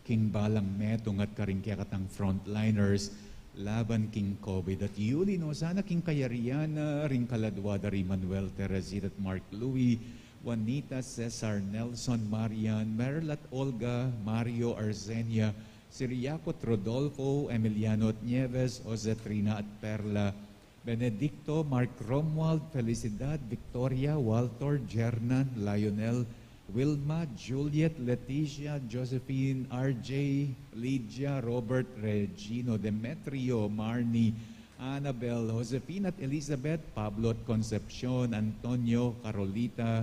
king balang metung at karing kekatang frontliners laban king COVID. At yuli no sana king kayarian na ring kaladwa da ri Manuel, Teresita at Mark Louie, Juanita, Cesar, Nelson, Marian, Merl at Olga, Mario, Arsenia, Siriaco at Rodolfo, Emiliano at Nieves, Jose, Trina at Perla, Benedicto, Mark, Romuald, Felicidad, Victoria, Walter, Jernan, Lionel, Wilma, Juliet, Leticia, Josephine, R J, Lydia, Robert, Regino, Demetrio, Marnie, Annabel, Josefina at Elizabeth, Pablo at Concepcion, Antonio, Carolita,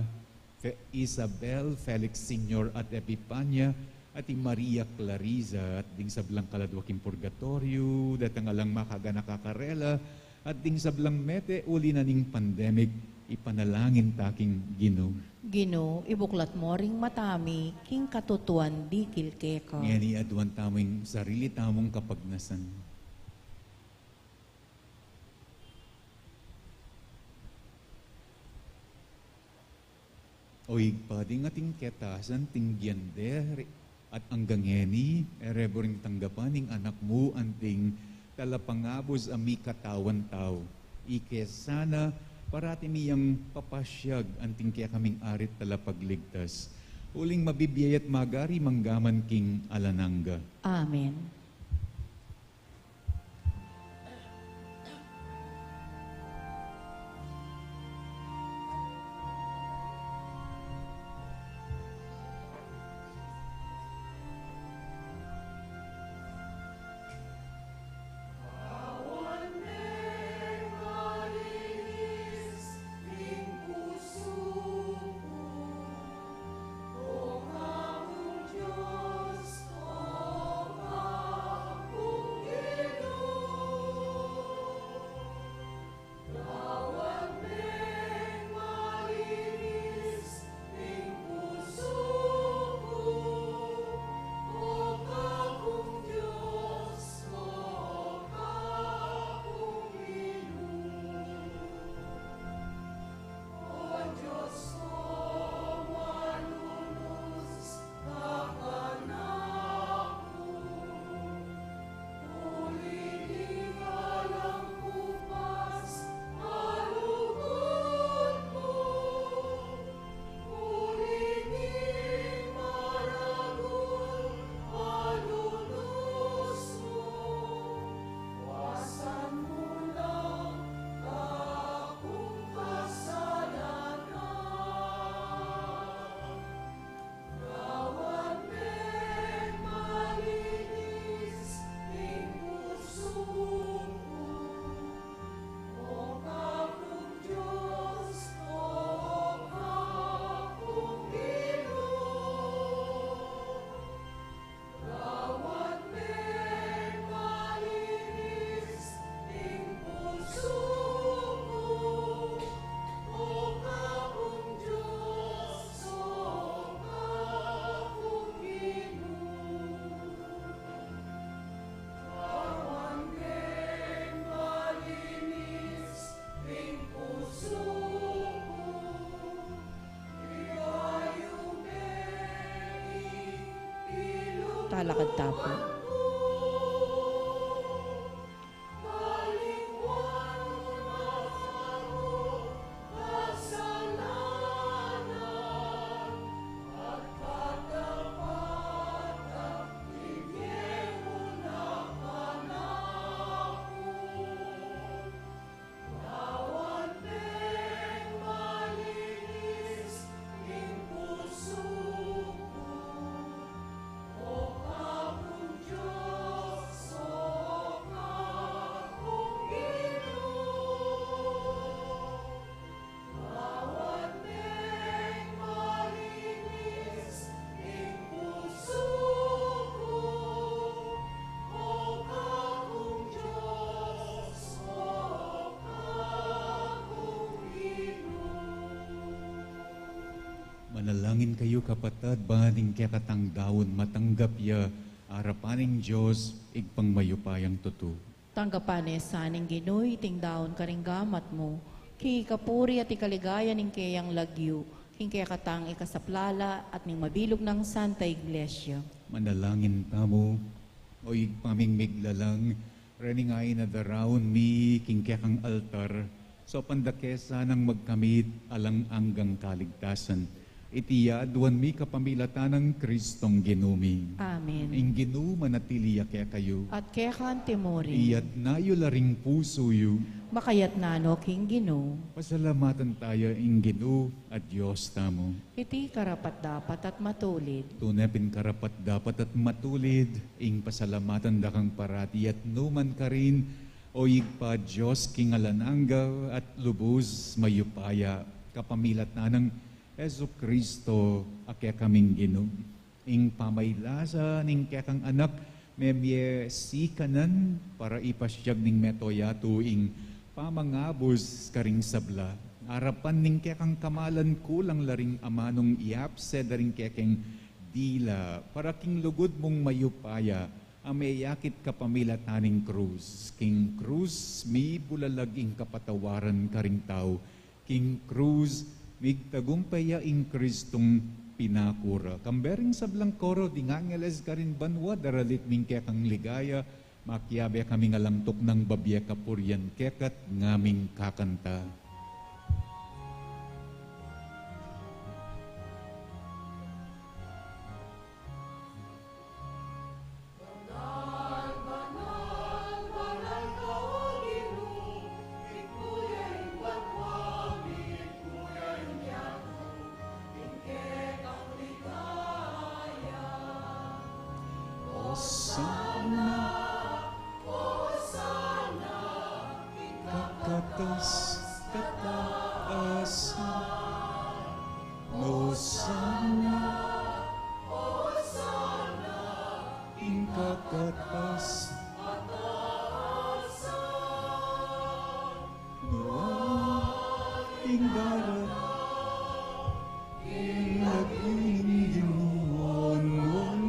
Fe-, Isabel, Felix Senior at Epipania, at i Maria Clarisa, at ding sablang kaladwa king purgatoryo, datang alang makaganaka karela, at ding sablang mete uli na ning pandemic, ipanalangin ta king Ginu. Ginu, ibuklat mo ring mata mi king katutuan dikil keka. Ngeni aduan tamu ing sarili tamung kapagnasan. O Ibpa, ding ating ketasan, tinggian de at anggang ngeni, e re bo ring tanggapan ing Anak mu, anting talapangabus a mikatawan tau. Ike sana parati mi yang papasyag anting kekaming Ari at Talapagligtas, uling mabibie at magari manggaman king alang angga. Amen. Talakad ta pu. Manalangin kayu, kapatad, ban ing kekatang daun matanggap ya arapan ning Dios, Ibpang mayupayang tutu. Tanggapan na sa ning Ginu iting daun karing gamat mu, King ikapuri at ikaligaya ning keyang lagyu, king kekatang ikasaplala at ning mabilug nang Santa Iglesia. Manalangin tamu. O Ibpa ming miglalang, rening ain a daraun mi king kekang altar, saupan da ke sanang magkamit alang anggang kaligtasan. Iti aduan mi kapamilatan nang Kristong Ginu mi. Amen. Ing Ginu manatili ya kekayu. At keka mu rin. Iyatna yu la ring pusu yu. Makayatna no king Ginu. Pasalamatan taya ing Ginu a Dios tamu. Iti karapat-dapat at matulid. Tune pin karapat-dapat at matulid ing pasalamatan da kang parati at nu man karin, O Ibpa, Dios king alang angga at lubus mayupaya, kapamilatan nang Jesucristo a kekaming Ginu. Ing pamaylasa ning kekang Anak, memie sikanan para ipasiag ning mabilug a yatu ing pamangabus karing sabla. Arapan ning kekang kamalan, kulang la ring amanung iabse da ring kekeng dila, para king lugud mung mayupaya a meyakit kapamilatan ning krus. King krus mibulalag ing kapatawaran karing tau. King krus migtagumpay ya ing Kristung pinakura. Kambe ring sablang koro ding angeles karin banua, daralit mi ing kekang ligaya, makiabe kaming alang tuknang babie kapurian keka at ngaming kakanta. Osana, Osana, king kakatas kataasan. Osana, Osana, king kakatas kataasan. Nuan ing daraun, ing lagyu ning Ginu, nuan, nuan.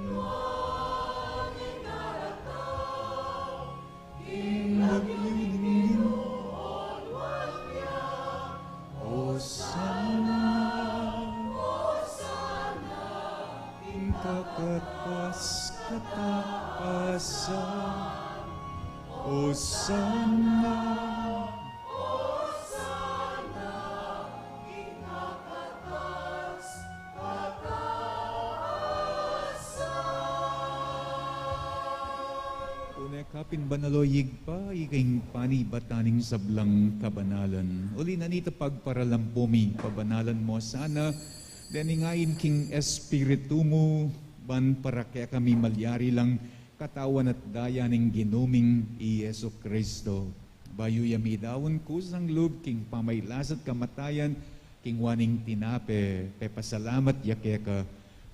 Nuan ing daraun, ing lagyu ning Ginu, nuan ya. Osana, Osana, ing kakatas kataasan. Osana, Osana, ing kakatas kataasan. Tune ka pin banal, o Ibpa, ika ing panibatan ning sablang kabanalan. Uli na nita pagparalampu mi, pabanalan mu sana dening ain king Espiritu mu, ban para kekami malyari lang katawan at daya ning Ginu ming i Jesucristo. Bayu ya midaun kusang lub king pamailas at kamatayan, king waning tinape, pepasalamat ya keka,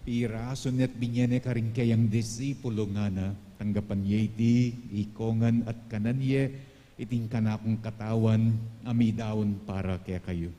pirasu ne at binie ne karing keyang disipulu, ngana: Tanggapan ye iti ikongan at kanan ye, iti ing kanakung katawan a midaun para kekayu.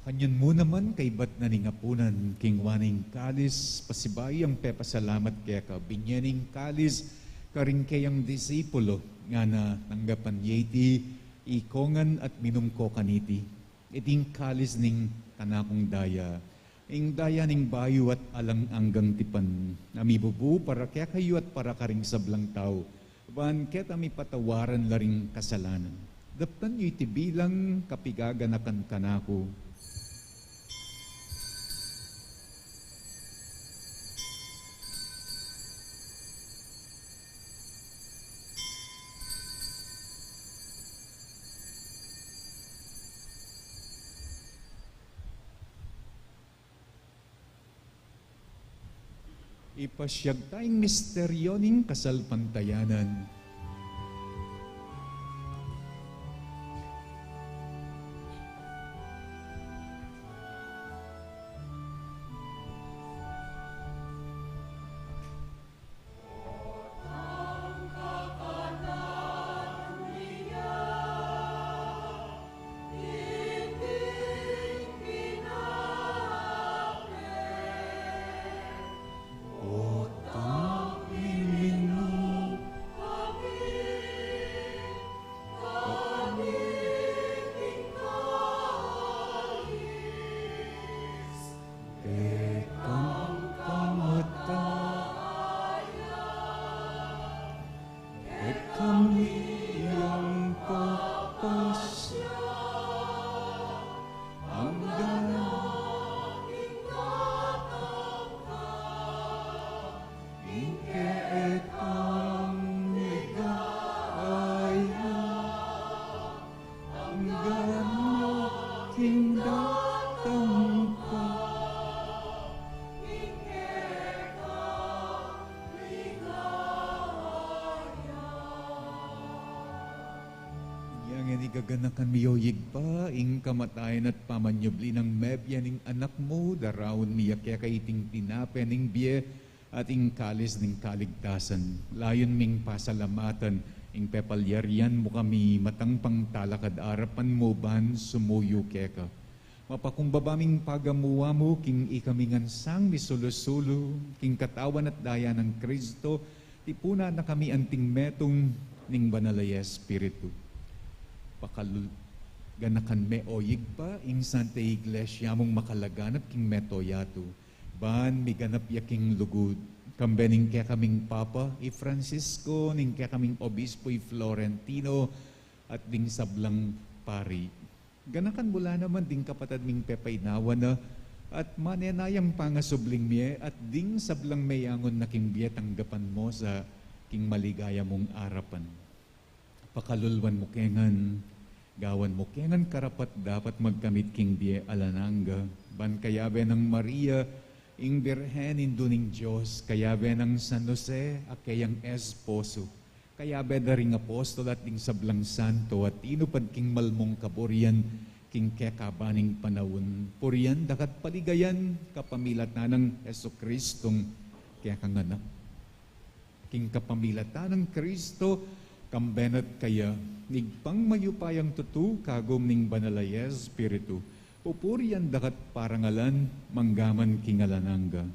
Makanyan mu naman, kaybat na ning apunan, king waning kalis, pasibayu yang pepasalamat keka, binie ne ing kalis karing keyang disipulu, ngana: Tanggapan ye iti ikongan at minum ko kaniti, iti ing kalis ning kanakung daya, ing daya ning bayu at alang anggang tipan, a mibubu para kekayu at para karing sablang tau, ban keta mipatawaran la ring kasalanan. Daptan yu iti bilang kapigaganakan kanaku. Ipasiag ta ing misteryu ning kasalpantayanan. Igaganakan mi, o Ibpa, ing kamatayan at pamanyubli nang mebie ning Anak mu, daraun mi ya keka iting tinape ning bie at ing kalis ning kaligtasan. Layun ming pasalamatan ing pepalyarian mu kami matang pangtalakad arapan mu ban sumuyu keka. Mapakumbaba ming pagamuan mu king ikami ngan sang misulu-sulu king katawan at daya nang Kristo, tipunan na kami anting metung ning Banal a Espiritu. Pakalul-, ganakan me, o Ibpa, ing Santa Iglesia mung makalaganap king mabilug a yatu, ban miganap ya king lugud, kambe ning kekaming Papa, i Francisco, ning kekaming Obispo, i Florentino, at ding sablang pari. Ganakan mu la naman ding kapatad ming pepainawa na, at manenayang pangasubling mie, at ding sablang meyangun na king bie tanggapan mu sa king maligaya mung arapan. Pakalulwan mu ke ngan, gawan mu ke ngan karapat-dapat magkamit king bie alang angga, ban kayabe nang Maria, ing Birhen, Indu ning Dios, kayabe nang San Jose, a keyang esposo, kayabe da ring apostol at ding sablang santo a tinupad king mal mung kaburian king kekaban ning panaun, purian daka at paligayan kapamilatan nang Jesucristong kekang Anak. King kapamilatan nang Kristo, kambe na at kaya, Ibpang mayupayang tutu, kagum ning Banal a Espiritu, pupurian daka at parangalan, mangga man king alang angga.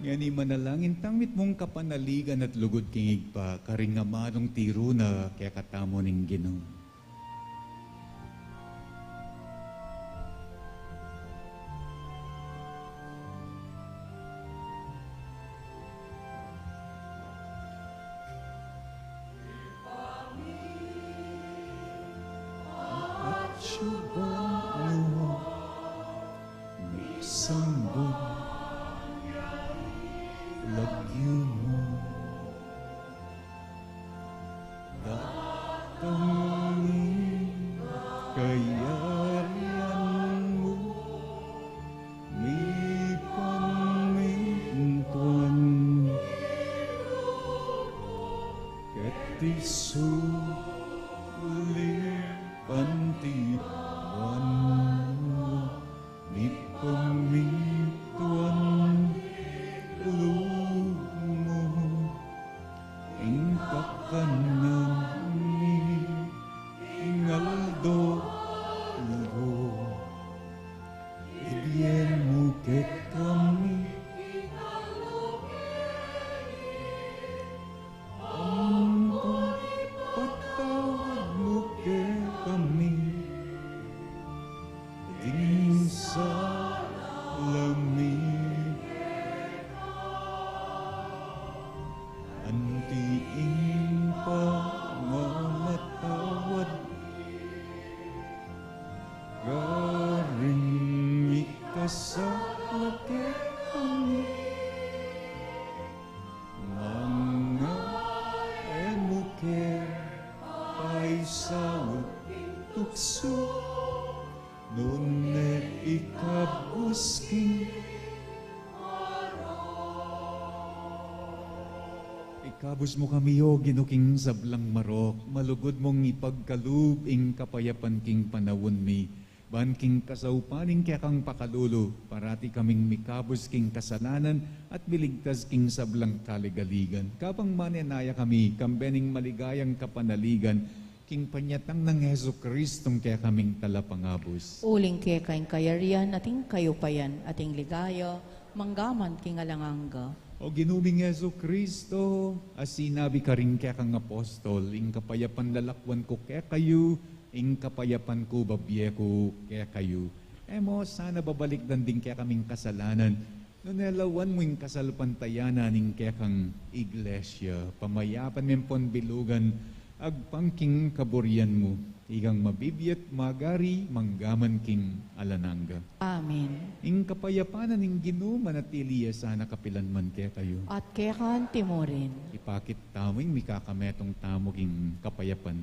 Ngeni manalangin tang mitmung kapanaligan at lugud king Ibpa, karing amanung tiru na kekatamu ning Ginu. Atsu bang mu, misamban ya lagyu mu. Datang ing kayarian mu, mipamintuan keti sulip anti banua, mipamintuan lub mu ing kakanan mi king aldo-aldo. Ibie mu kekami ampon ipatawad mu kekami ding sala mi keka, anti ing pamamatawad mi karing mikasala kekami. Manga e mu ke paisaul king tuksu, nune ikabus king marok. Ikabus mu kami, O Ginu, king sablang marok, malugud mung ipagkalub ing kapayapan king panaun mi. Ban king kasaupan ning kekang pakalulu, parati kaming mikabus king kasalanan at miligtas king sablang kaligaligan. Kabang manenaya kami, kambe ning maligayang kapanaligan, king panyatang nang Jesucristong kekaming Talapangabus. Uling keka ing kayarian, at ing kayupayan, at ing ligaya, mangga man king alang angga. O Ginu ming Jesucristo, a sinabi karing kekang apostol, ing kapayapan lalakwan ku kekayu, ing kapayapan ku babie ku kekayu. E mo sana babalikdan ding kekaming kasalanan, nune lawan mu ing kasalpantayanan ning kekang Iglesia. Pamayapan me pon bilugan, agpang king kaburian mu, ikang mabibie at magari mangga man king alang angga. Amen. Ing kapayapan na ning Ginu manatili ya sana kapilan man kekayu. At keka anti mu rin. Ipakit tamu ing mikakametung tamu king kapayapan.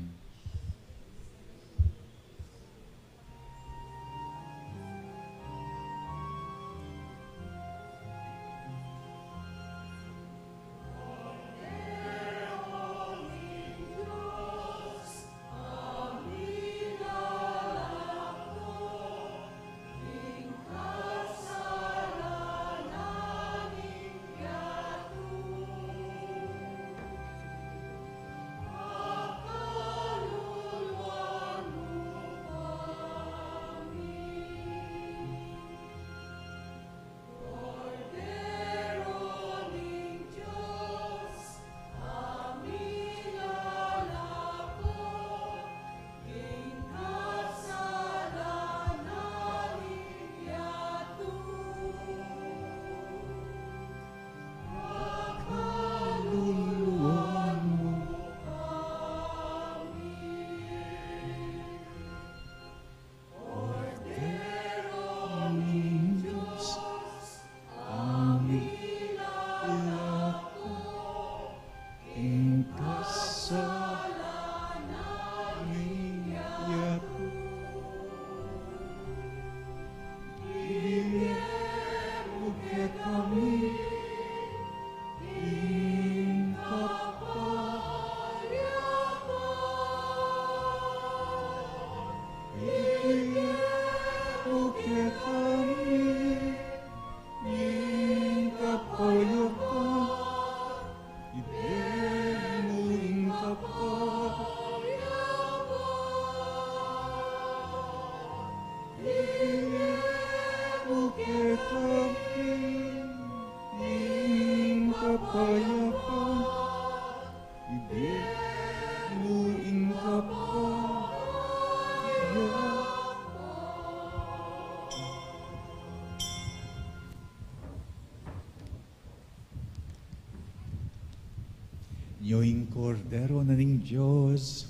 Nyo ing Kordero na ning Dios,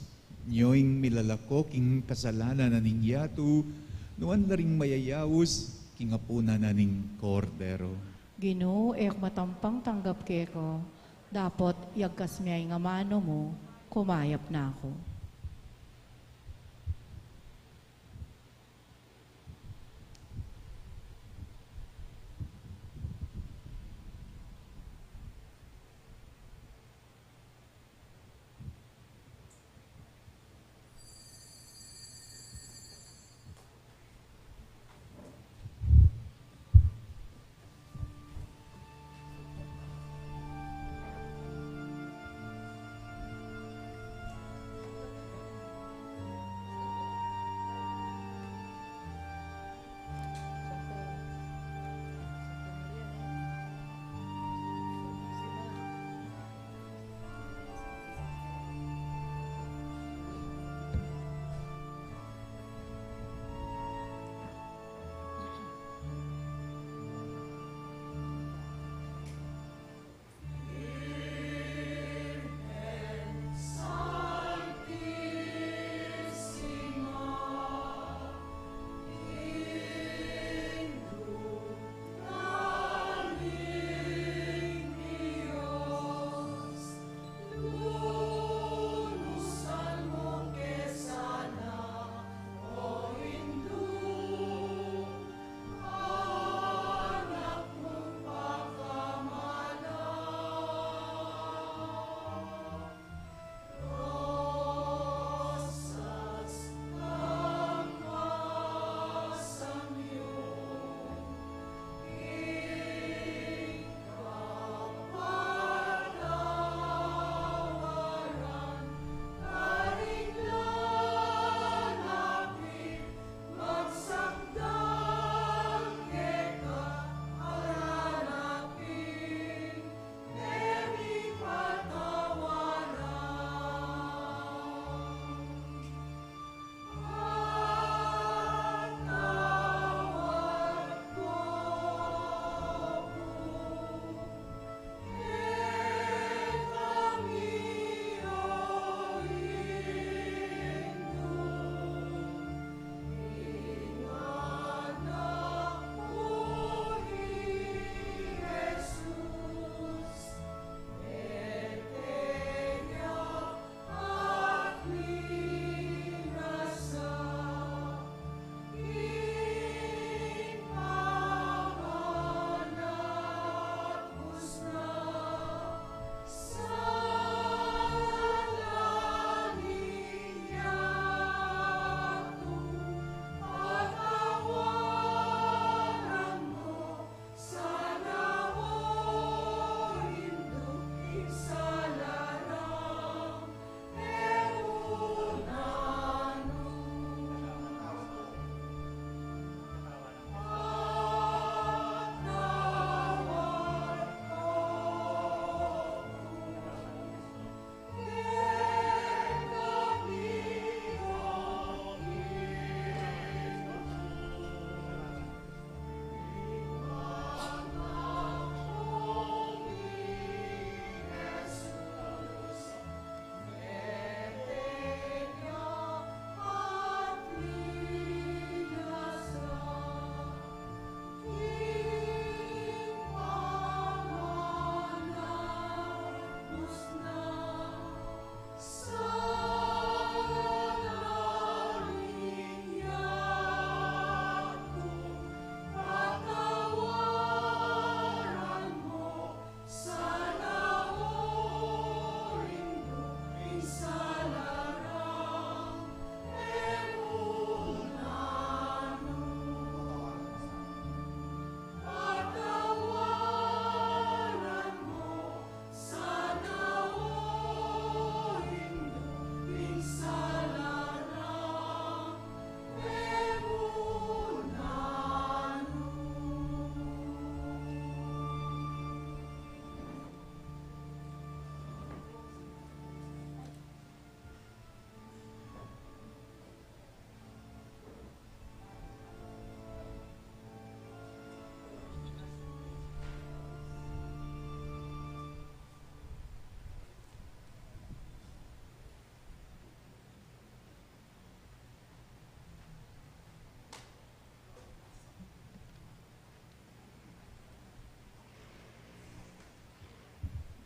nyo ing milalako king kasalanan na ning yatu, nuan la ring mayayaus king apunan na ning Kordero. Ginu, e ku matampang tanggap keka, dapot yagkas me ing amanu mu, kumayap na ku.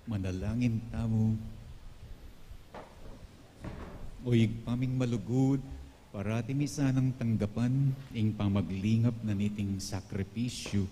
Manalangin tamu. O Ibpa ming malugud, parati mi sanang tanggapan ing pamaglingap na niting sakripisyu.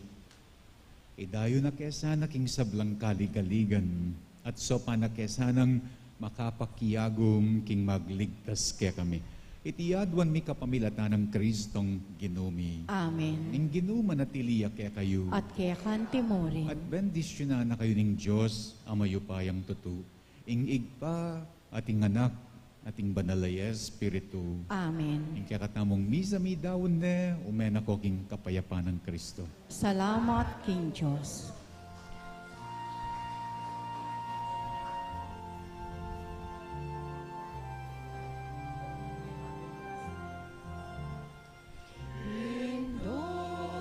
Idayu na ke sana king sablang kaligaligan, at saupan na ke sanang makapakiagum king magligtas kekami. Iti aduan mi kapamilatan nang Kristong Ginu mi. Amen. Ing Ginu manatili ya kekayu. At keka mu rin. At bendisyunan na kayu ning Dios a mayupayang tutu, ing Ibpa, at ing Anak, at ing Banal a Espiritu. Amen. Ing kekatamung misa midaun ne, ume na ko king kapayapan nang Kristo. Salamat king Dios.